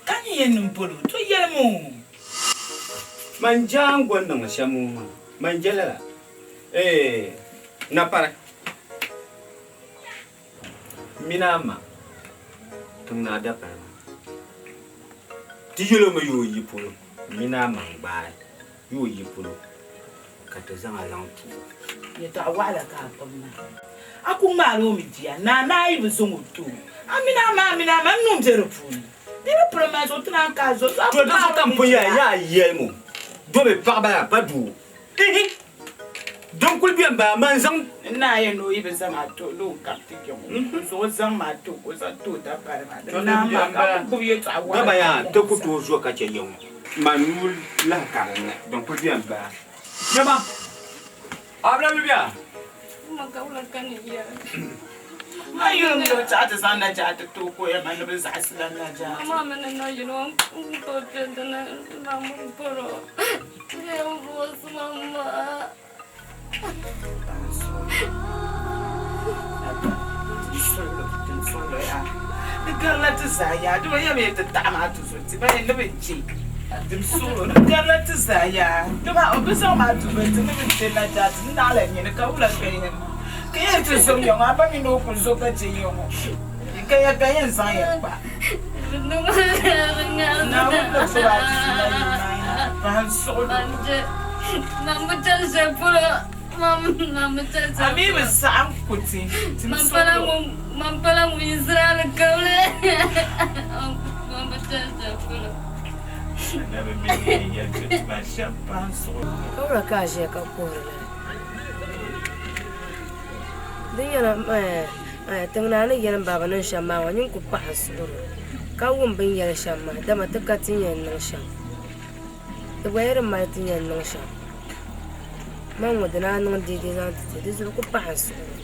Ka ni yɛn niŋ polo, to yɛlim o. Man jaan gɔ niŋ shɛm ŋɔ maa, man je lala. Eeh, napari. M mini a ma tiŋ ni a dapali maa. Ti yɛl o mi yi o yi polo, m mini a ma n-gbaai yi o yi polo ka ti zaŋ a zaŋ ti o. Yɛtɔɣ wɔɣila ka a gbibi maa. A ku ŋmaari o mi bia, naa maa yi bi zaŋ o ti o, A mini a ma, a mini a ma, n nuu m-be di puuni. Di bi piri ma zuɣu, ti naan ka a zuɣu. To di zuɣu ka m pun yɛli yaa yɛlimu, domi paɣiba yaa pa doo. Ihi! Din kuli be m-bala, man zaŋ. N naa yɛn ni o yi bi zaŋ a ti o, ni o kariti ya ŋɔ. N zuɣu zaŋ ma ti o, ka o zaŋ ti o dapali maa. Di naa maa ka a ku gbubi yɛtɔɣa waɣila Dama yaa ti ku tooi zo ka chɛ ya ŋɔ. Man nuu lahi ka di ni, din kuli be m-bala. Nyama, a bi lahi lu bɛ a? Ma yuli mi o chaɣ ti zaŋ najaa ti ti o ka o yɛli ma ni bɛ zaɣisila najaa. Di garila ti zaa yaa, di bi yɛmi ti taɣi maa ti zo ti ba ni bɛ je dim suɣulo. Di garila ti zaa yaa, dama o bi zaŋ maa ti zo ti ni bɛ je najaa ti naɣila nyini ka wula ka yɛn niŋ ka yɛn ti zom ya ŋɔ, a ba mi ni o ku zo ka je ya ŋɔ ka ya ka yɛn zaŋ ya kpa. Naawuni ni gbubi a ti na yi maa yaa pahi n suɣulo. A mi bi saɣim ku ti, ti ni suɣulo. Anabi mi ni yɛn yɛli ti tuma shɛm pahi n suɣulo. Ka wula ka a ʒiya ka kuhiri lala? Di nyɛla tiŋ naa ni yɛli m baaba niŋ shɛm maa ŋɔ nyin ku paɣi n suhuri ka wum bɛ ni yɛli shɛm maa dama ti ka ti ni yɛn niŋ shɛm. Ti gba yi di mali ti ni yɛn niŋ shɛm man ŋɔ di naan niŋ deedee zaŋ ti ti di zuɣu ku paɣi n suhuri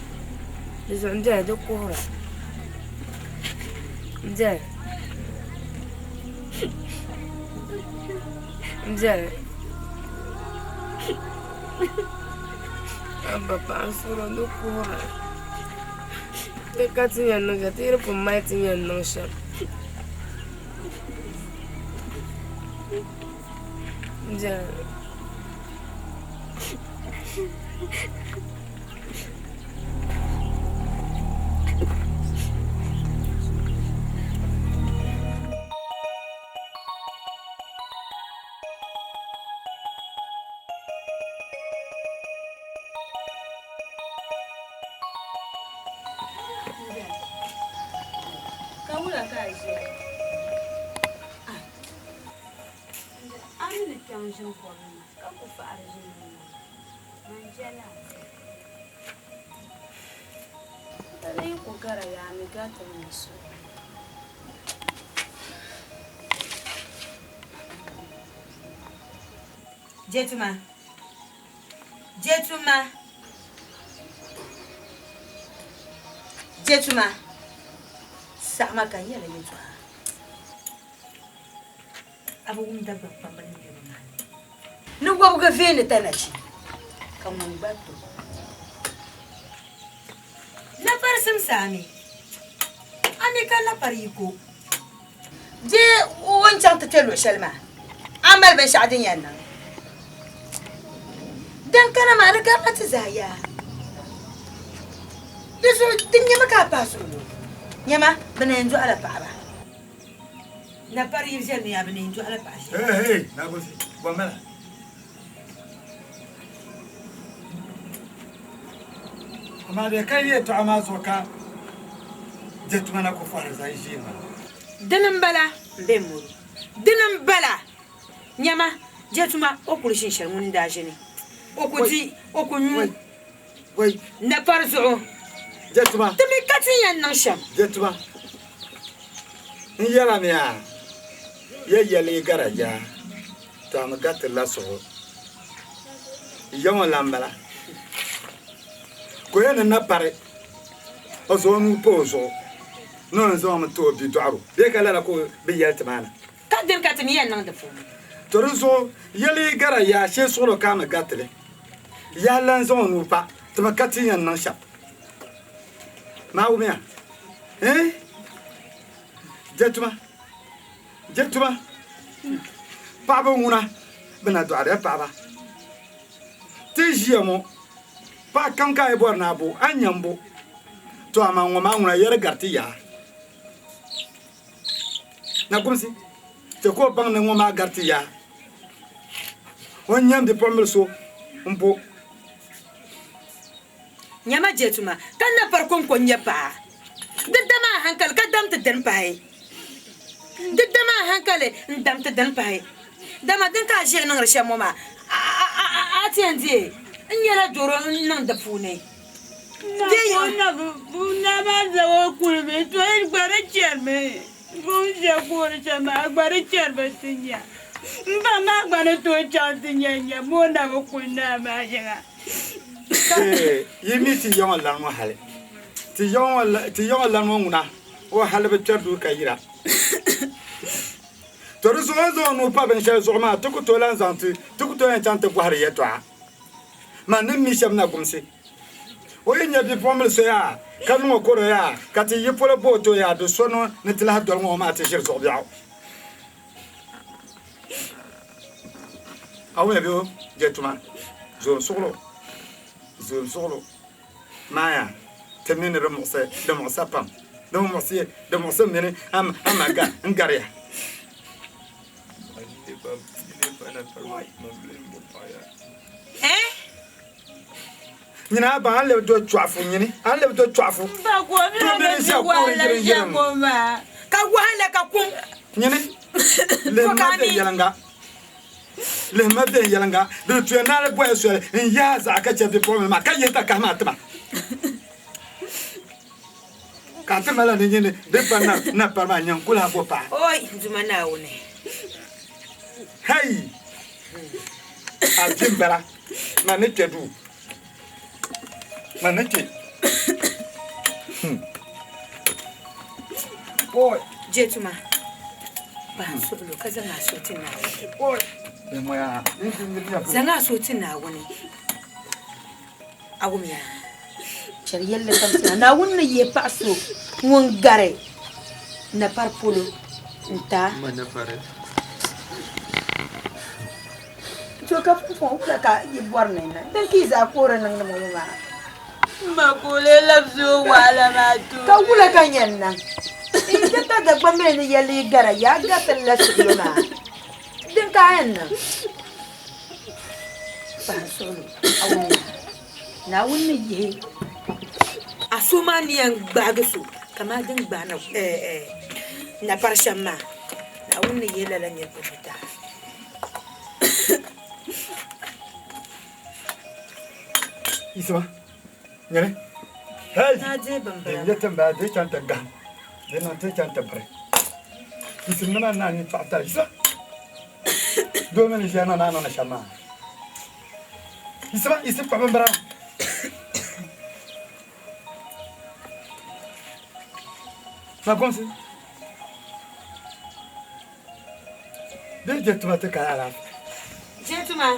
di zuɣu m beni di kuhira m beni m beni a ba paɣa n suhuri di kuhira ti ka ti ni yɛn niŋ shɛm ti yi di pun mali ti ni yɛn niŋ shɛm. Ka wula ka a ʒiya? A mi ni kpiɔŋ ʒini kɔbili ni ka ku faɣiri ʒini ni maa, man jɛli a zaa. Di yi ku gara yaa mi gariti mi ni so. Jetuma, Jetuma, Jetuma, saɣima ka n yɛli yɛltɔɣa. A bi wum Dagbaŋ kpamba ni yɛli maa ni wɔbigu veeni tanachi ka ŋun gba to lapari simsi a mi, a mi ka lapari yiko. Di o ni chaŋ ti kpe luɣ shɛli maa, a mali binshɛɣu din yɛn niŋ. Din kana maa, di garila ti zaa yaa. Di zuɣu di nyɛmi ka a paai suhigu. Nyama, bɛ na yɛn dɔɣila paɣiba. Napari yi viɛli mi yaa, bɛ na yɛn dɔɣila paɣ shɛba. Hey, hey, Nagosi, bɔ m-bala? Amaa bɛ ka yɛtɔɣa maa zuɣu ka je tuma na ku fɔhiri zaŋ ʒii maa. Dini m-bala m-be muru. Dini m-bala! Nyama, je tuma o kuli ʒini shɛli ŋuni n-daa ʒini. O ku di, o ku nyu. Napari zuɣu. Je tuma. Ti mi ka ti yɛn niŋ shɛm. Je tuma. N yɛlimi a, ya yɛli gara yaa, to a mi gatirila suɣu. Ya ŋɔ lan bala. Ka o yɛn ni na pari o zaŋ o nuu pa o zuɣu ni o ni zaŋ mi ti o bidɔɣiro bee ka lala ka o bi yɛli ti maa na. Ka dini ka ti mi yɛn niŋ di puuni? To di zuɣu yɛli gara yaa shee suɣulo ka a mi gatili. Yaha lan zaŋ o nuu pa ti mi ka ti yɛn niŋ shɛm. Maa wumiya? Ɛɛn? Je tuma, je tuma. Paɣaba ŋuna bɛ na dɔɣirila paɣaba. Ti ʒiya ŋɔ, paɣa kam ka a yi bɔri ni a bo, a ni nya m-bo. To amaa ŋɔ maa ŋuna yɛri gari ti yaa. Nakumsi, chɛ ka o baŋ ni ŋɔ maa gari ti yaa. O ni nya m bipuɣimbil so m-bo. Nyama je tuma, ka napari kɔŋko n-nyɛ paɣa. Di dama! a hankali ka dam ti dini pahi. Di dam a hankali n-dam ti dini pahi. Dama din ka a ʒiya niŋdi shɛm ŋɔ maa, a ti yɛn deei n nyɛla dɔro n-niŋ di puuni. Yi mi ti ya ŋɔ lani ŋɔ hali. Ti ya ŋɔ lani ŋɔ ŋuna, o hali bi kpɛri duu ka yira. To di zuɣu o ni zaŋ o nuu pa binshɛli zuɣu maa, ti ku tooi lan zaŋ ti, ti ku tooi yɛn chaŋ ti bɔhiri yɛtɔɣa. Man ni mi shɛm na gumsi. O yi nya bipuɣimbil so yaa, ka niŋ o kɔro yaa, ka ti yi polo bo o to yaa, di so ni ni ti lahi doli ŋɔ maa ti ʒiri zuɣu biɛɣu. A wumya bɛ o je tuma, zoom suɣilo, zoom suɣilo. Maaya, ti mi ni di muɣisi, di muɣisa pam. Di mi muɣisi, di muɣisi mini ama ga n-gariya. Nyini a baŋ a ni lebi do chɔɣifu nyini a ni lebi do chɔɣifu tuumbi ni ʒiya kuhiri yirim yirim ka wahala ka kum nyini lihima viɛnyɛliŋga lihima viɛnyɛliŋga di tuya ni a di bɔya soli n yaai zaɣa ka chɛ bipuɣimbila maa ka yihi takahi maa tima ka a ti malila ni nyini di pa na pari maa nyini ku lahi bo paɣa. Oi n Duuma Naawuni. Hei! A vi m-bala, man ni kpe duu. Man ni kpe. Oi! Je tuma, bahi n suɣilo ka zaŋ a suhu ti Naawuni. Oi! Zaŋ a suhu ti Naawuni. A wumya? Chɛli yɛlli kam sina. Naawuni ni yihi paɣ so ŋun gari napari polo n-ti a. To ka pumpɔŋɔ wula ka yi bɔri ni n niŋ? Din ka yi zaa kuhiri niŋdi ma ŋɔ maa? M ma ka o lee labisi o wahala maa ti o. Ka wula ka n yɛn niŋ? N ti ta Dagbambili ni yɛli yi gara, yaa gariti la suɣilo maa. Din ka a yɛn niŋ? Pahi suɣilo a wumya Naawuni ni yihi a so maa ni yɛn gbaagi so kamani din gbaai napari shɛm maa Naawuni ni yihi lala niriba ŋɔ ti a. Yisima, nyini, hey, Naa deei bimbila din yɛ ti m-bala di chaŋ ti gahim, di niŋ ti chaŋ ti biri. Yisim nima n-naan yi tɔɣi tali, yisima. Doo mini ʒiya niŋ naa niŋdi shɛm maa. Yisima, yisi kpuɣi bimbira maa. Makumsi, bee je tuma ti kali alaafee? Je tuma.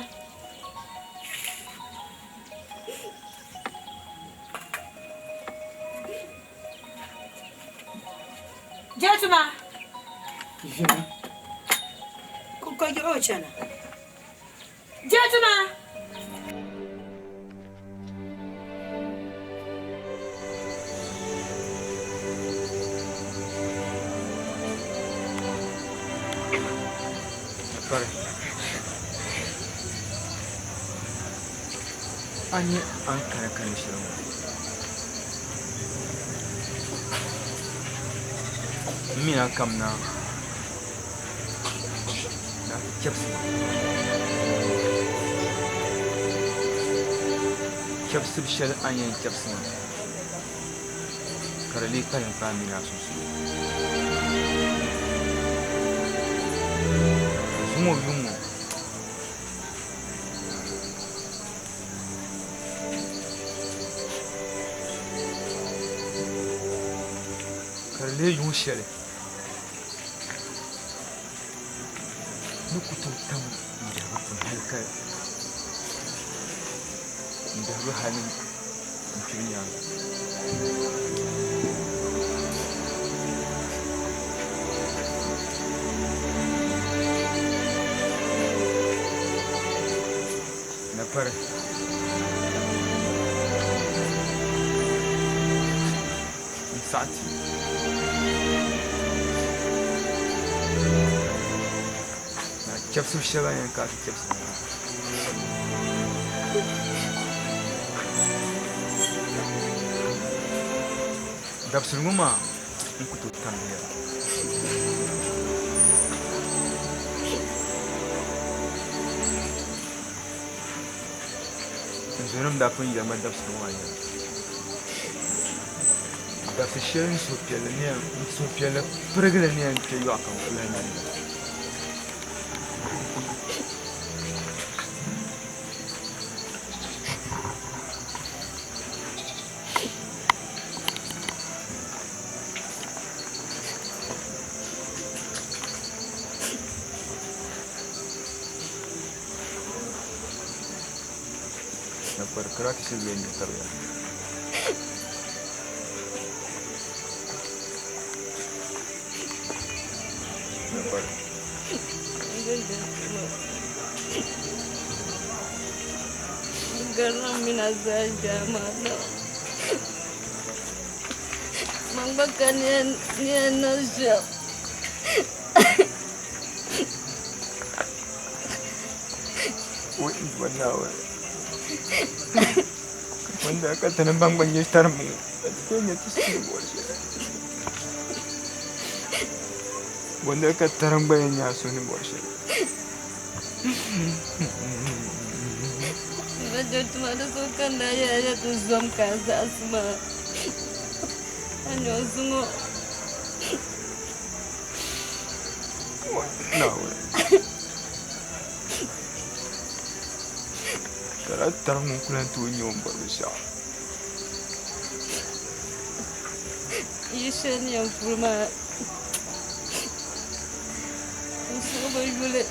Je tuma. Ʒimi. Ka yiɣi o chana. Je tuma. Pari. A nya a ni kani kani shɛli ŋɔ? M mi a kamina ni a ti chɛbisi ma. Chɛbisibu shɛli a ni yɛn chɛbisi ma ka di lee kpalim kpaai m mini a sunsuuni. Zuŋɔ yuŋ ŋɔ. Ka di leei yuŋ shɛli ni ku tooi tam n biɛhigu puuni hal ka n biɛhigu hal ni n kpibu nyaaŋa. Napari. N saɣi ti. Na chɛbisibu shɛli a yɛn ka a ti chɛbisi ma maa. Dabisili ŋɔ maa tooi tam di yɛla. N zonim daa pun yɛli ma dabisili ŋɔ maa yɛla. Dabisi shɛli n suhupiɛlli ni yɛn, n suhupiɛlli pirigili ni yɛn kpe yɔɣu ka n ku lahi nya li. Nakpari karachi bee n-nyɛ tabiya. Nakpari. Garna mina zaa jaamaana. Man gba ka ni yɛn niŋ shɛm. Wai Naawuni. Wanda ka tani baŋ gba nyɛ tarim ŋɔ. A ti kuli nyɛ ti suhu bɔri shɛli. Wanda ka tarim gba yɛn nyɛ a suhu ni bɔri shɛli. Ba tuma di so kanna yɛla ya ti zom ka a zaɣisi maa. A nyɛ zuŋɔ. Naawuni. Ka daa tarim ŋun ku lan tooi nyɛ o ni bɔri binshɛɣu. Yi shɛli ni yɛn puri maa. N suhu bi yuli.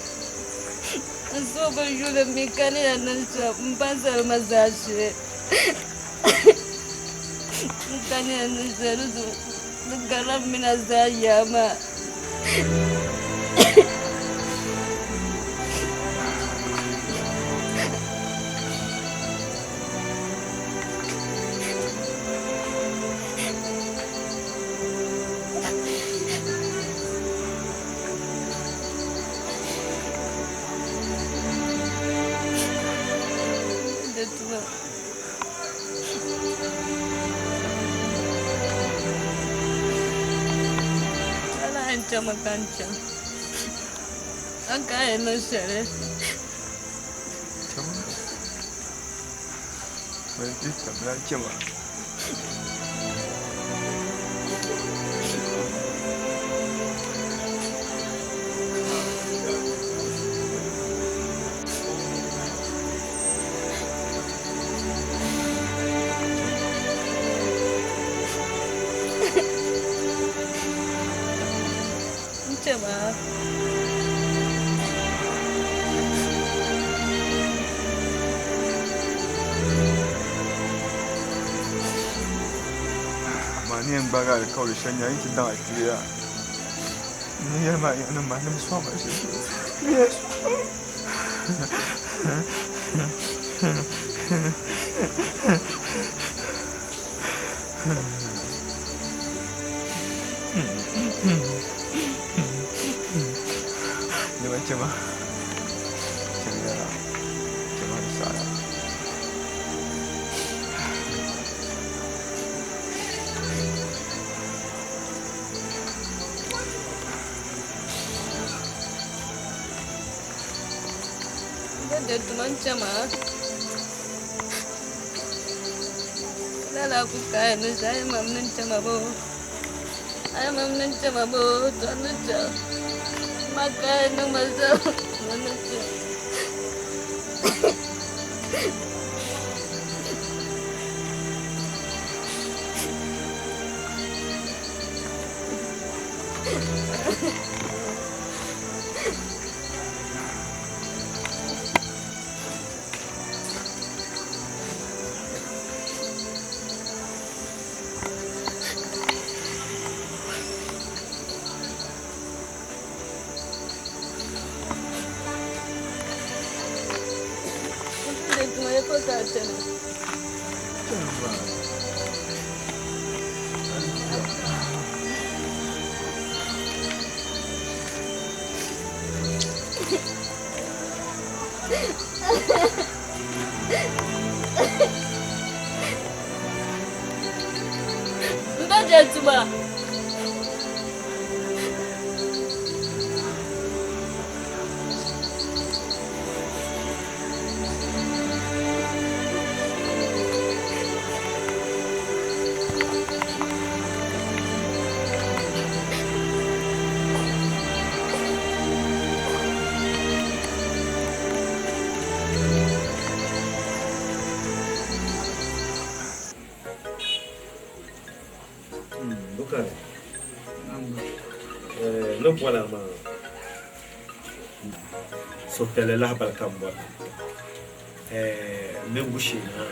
N suhu bi yuli mi ka ni yɛn niŋ shɛm m ba salima zaashee. N ka ni yɛn niŋ shɛli di zuɣu di garila m mina zaa yaa maa. Detuma. Ala n chama ka n chaŋ. A ka yɛn niŋ shɛli. Chama. Ban ti tabila chama. N chama. Amaa ni yɛn gbaagi alikauli shɛli nya yi ti daŋ a kpee yaa. Ni yɛli maa yɛn ma ni bi sɔŋ ma shɛli. Yes. Nima chama. Chama yara. Chama di saɣara. Detuma n chama. Lala ku ka yɛn niŋ shɛli a yi mam ni n chama bo. A yi mam ni n chama bo to ni chaŋ. Ma ka yɛn niŋ ma shɛm ma ni chaŋ. Detuma ya pa ka a chana. N ba Detuma. Ni bɔla maa suhupiɛlli lahibali ka n bɔri niŋbu shee maa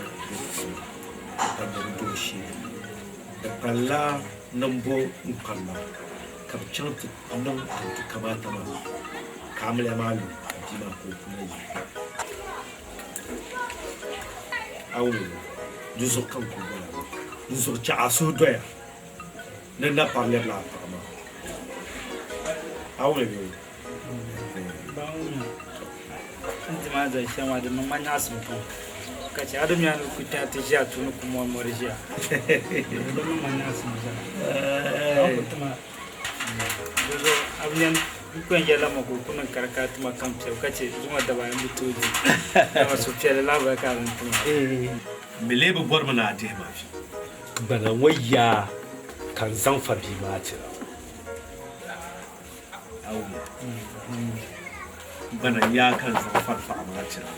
ka nyɛ di dooshee. Di palila niŋbu n-kpamba ka bɛ chaŋ ti niŋ din tu kamaata maa ka amiliya maa lu ka bia maa ka o kuna yi. A wum di zuɣu ka n kuli bɔla maa. Di zuɣu chɛ a suhu doya ni n na pari lɛbila a paɣa maa. A wum bee? N ti maa zali shɛm maa di niŋ ma nyaɣisim pam ka chɛ a di mi a ni ku kpɛna ti ʒiya tuuni ku mɔri mɔri ʒiya di bi niŋ ma nyaɣisim zaa ka ku tima di zuɣu a bi nya n ku yɛn yɛlila ma ka o ku niŋ karikari ti ma kam piɛbu ka chɛ zuŋɔ daba ayi n bi tooi di dama suhupiɛlli lahabali ka a lan ti ma. M mi lee bi bɔrimi ni a dihi ma vi. Gbana ŋɔ yaa ka n zaŋ fa bia maa tira. Gbana yaa ka n zaŋ fari paɣa maa tira.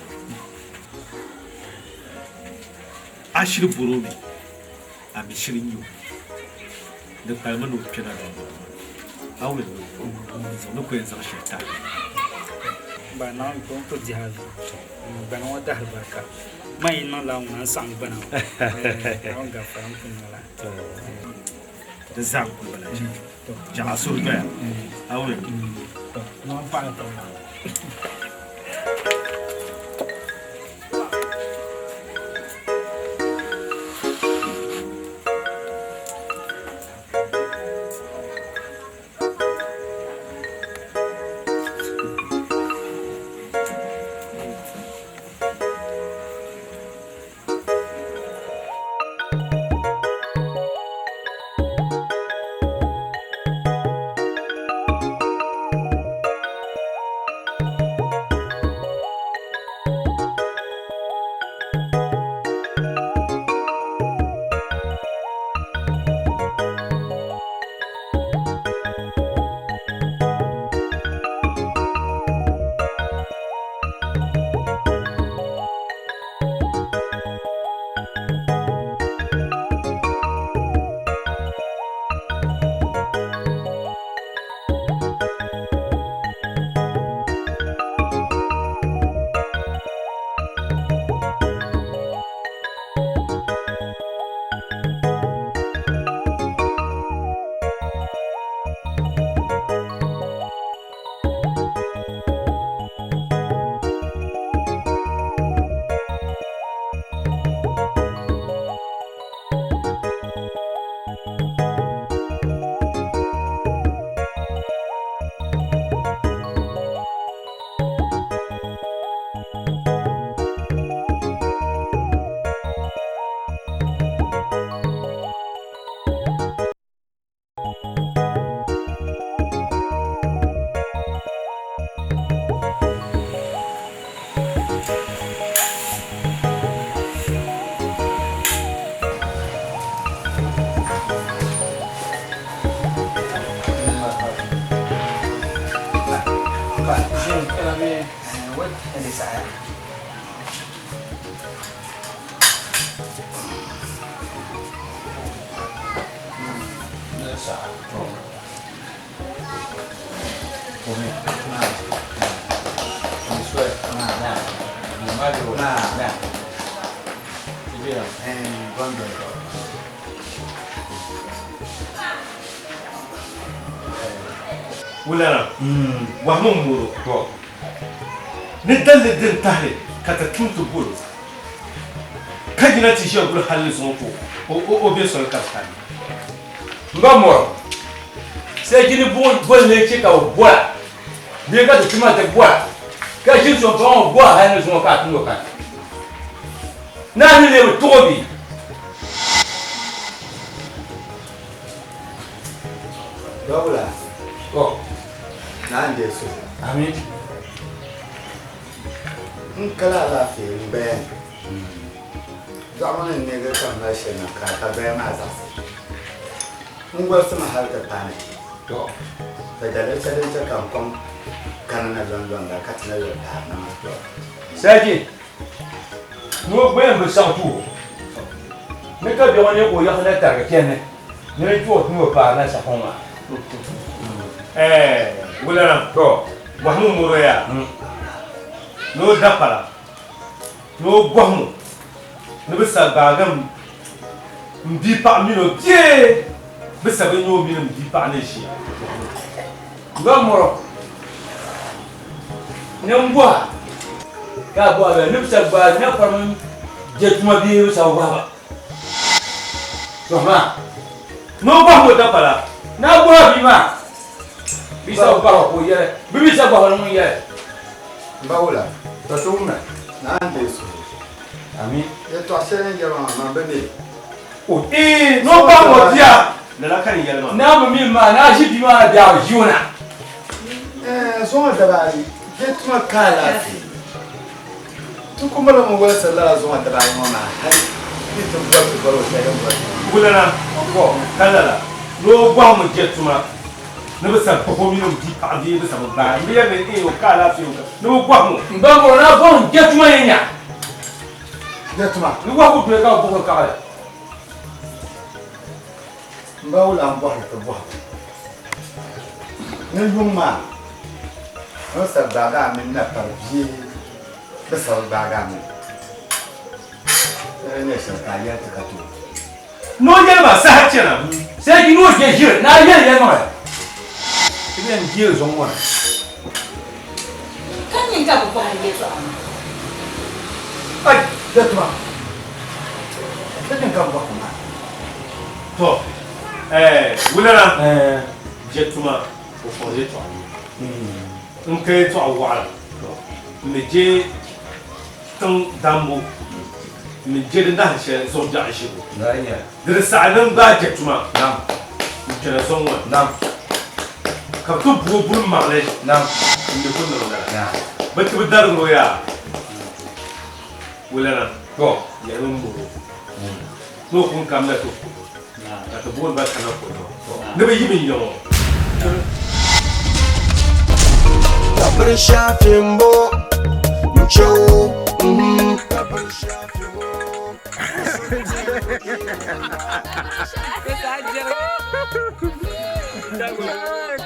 A shiri bɔr o mi, a mi shiri nya o. Di kpalimi ni o kpɛna dundoŋ maa ni. A wum n zaŋ ni ku yɛn zaŋ shɛli tahi. Ba Naawuni ka o ni ku dihi a vi. Gbana ŋɔ dahiri barika. Man yi niŋ lala ŋuna n saɣim gbana ŋɔ. Naawuni gafara n ku niŋ lala. Di zaa n-kuli bala chɛ. Chɛ a suhu doya. A wum? Naawuni paɣila taba maa. Wulana, wahimi m-moro ni daliri din tahili ka ti tum ti bol o ka yina ti ʒiya guli hal ni zuŋɔ ka o be soli ka di kani. M ba mɔri, sariki ni boli ni chɛ ka bɛ bɔra bee ka ti tuma ti bɔra ka ʒini so m-paŋ o bɔra hal ni zuŋɔ ka a tum o kani. Naa ni lee bi tuɣ o bee? Dɔbila, Tɔ! Naa n-deei suhu. Ami. N kali alaafee n gbaya ni. Dɔɣibu ni n-neegi ka m mali shɛli na ka ka gbaya maa zaɣisi. N gɔlisimi hali ti paai ni. Tɔ! Ka daliri shɛli din chɛ ka n kɔŋ kana na lɔnlɔŋ la ka ti na yoli paai na maa. Tɔ! Saaji, ni o gbaya m-bi saɣi tuhi o. Ni ka biɛɣu ne ka o yiɣisi na tarigi chani ni di tuhi o ti ni o paari na saha ŋɔ maa. Eh, wulana. To. Bɔhimu moro ya. Ni o dapala. Ni o bɔhimu ni bɛ sa gbaagi m bia paɣa mini o bee bɛ sa bi nya o mini m bia paɣa ni ʒiya. M ba moro ni m bɔha ka a bɔha bɛ ni bɛ sa gbaagi napari mini je tuma bee bɛ sa bi bɔhi ba. Tɔhi maa. Ni o bɔhim o dapala. Ni a bɔhi bia maa bɛ sa bi bɔhi ba ka o yɛli bɛ mi sa bɔhi ba ni ŋun yɛli. M ba wula? Ka so wumda. Naa n-deei suhu. Ami. Yɛtɔɣ shɛli ni yɛli maa, man bi mi. O Ee, ni o bɔhim o bia, lala ka n yɛli maa. Ni a bi mi maa, ni a ʒi bia maa na bee a bi ʒi o na? Ɛɛ, zuŋɔ daba ayi, bɛ tuma ka alaafee. Ti ku mali mi wolisiri lala zuŋɔ daba ayi ŋɔ maa hali yi ti bɔri ti bɔri o shɛli din bɔri ti. Wulana, ka lala, ni o bɔhim je tuma ni bɛ sa gbubi o mini o bia paɣa bee bɛ sa bi gbaai. M bi yɛli ni ee o ka alaafee o ka, ni bɛ bɔhim o. M ba mɔri ni a bɔhim je tuma yɛn nya. Je tuma. Ni wahu ku doli ka bɛ buɣiri kaɣili. M ba wula m-bɔhiri ti bɔhigu. Ni yuŋ maa, o ni sa gbaagi a mini napari bia bɛ sa bi gbaagi a mini. Di ni nyɛ shɛli ka a yɛli ti ka tooi. Ni o yɛli ma saha chana. Sai yi ni o je ʒiri ni a yɛli yɛlimaŋli. Ti bi yɛn deei zuŋ ŋɔ ni. Ka nyini ka bɛ bɔhiri yɛtɔɣa maa? Ai, yɛtɔɣa? Ka nyini ka bɛ bɔhiri maa? Tɔ, ɛɛ, wulana je tuma o kɔŋ yɛtɔɣa n ka yɛtɔɣa waɣila n ni je tiŋ dambu n ni je di nahin shɛli zuɣu biɛɣu ʒibu di di saɣi ni n gbaai je tuma n kpɛna zɔŋ ŋɔ ni ka bɛ ti booi buri maŋli n ni ku niŋ lala bɛ ti bi darigi o yaa wulana yɛlimi m moro ni o pun kamina ti ku ka ti booni ba kana ku ni bɛ yi bɛ nya ŋɔ. Kabiri shafi m-bo n-che o, mhm, kabiri shafi o.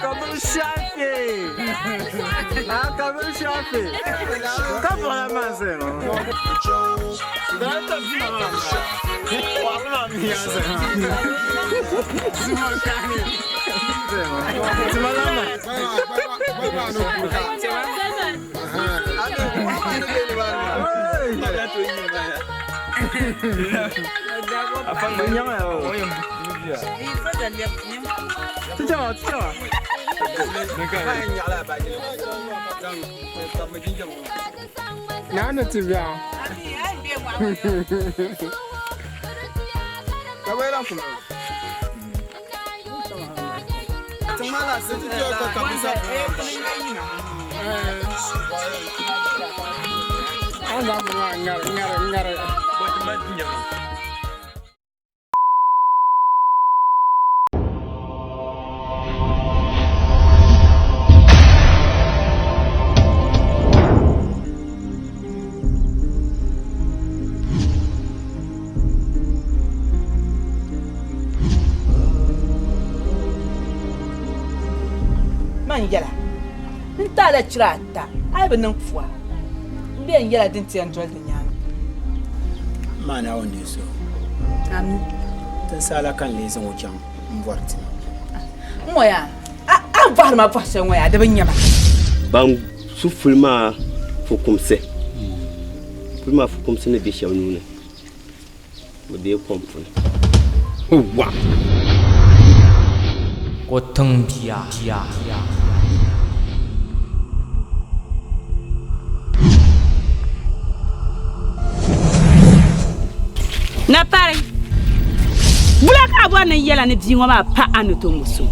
Kabiri shafi. Ah, kabiri shafi. Ka buɣila maa sɛ no. Naa ni ti biɛɣu. Man yɛla n taala chira ata a yi bi niŋ pua n bɛ n yɛla din ti yɛn doli di nyaanga. Maa Naawuni ni so. Ami. Tinsaala ka n lee zaŋ o chaŋ m bɔri ti ma. N ŋɔ yaa, a a bɔhiri ma bɔhi shɛli ŋɔ yaa, di bi nya ma. Ban su puli maa fukumsi. Puli maa fukumsi ni be shɛba nuu ni, bɛ deei kom puuni. Wa! Ko tiŋ bia. Napari, Bula ka a bɔri ni n yɛla ni bia ŋɔ maa pa a ni to ŋɔ so.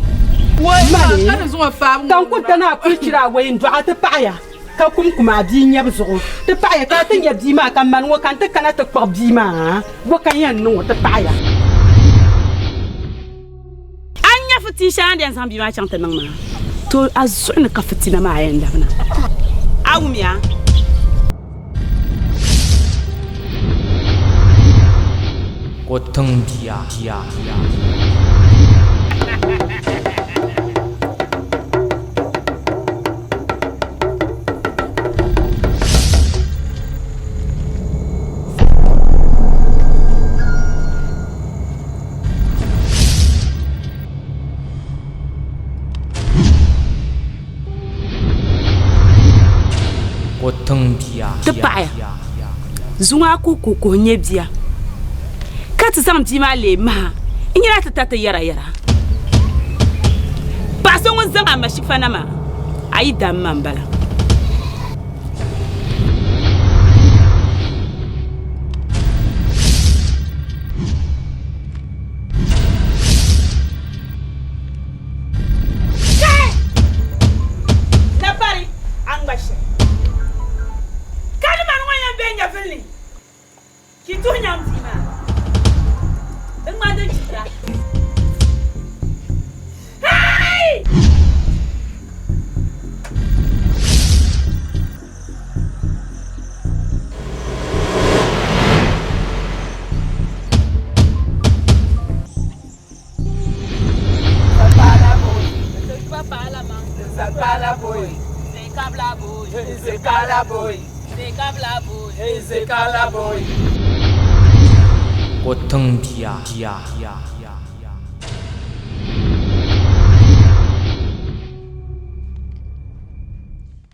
Ka n ku ti ni a kuli chira awɔi n-dɔɣi a ti paɣiya, ka kum kum a bia nyabu zuɣu. Ti paɣiya ka a ti nya bia maa, ka mani ŋɔ ka n ti kana ti kpuɣi bia maa, bɔ ka n yɛn niŋ o ti paɣiya? A ni nya fitin shɛli a ni yɛn zaŋ bia maa chaŋ ti niŋ maa, to a zuɣu ni ka fitina maa yɛn labina. A wumya? Ko tiŋ bia. O tiŋ bia. Ti paɣiya, zuŋɔ a kuhi kuhi kuhi n-nyɛ bia, ka ti zaŋ bia maa leei maha n-nyɛla ti ta ti yɛrayɛra. Paɣ so ŋun zaŋ a mashifa na maa, a yi dam ma m-bala. Kai! Napari, a ŋma shɛli. Ka ni mani ŋɔ yɛn be nyɛvili ni, ka yi tuhi nyaŋ bia maa. Di ŋmani din chihira. Hey! O tiŋ bia.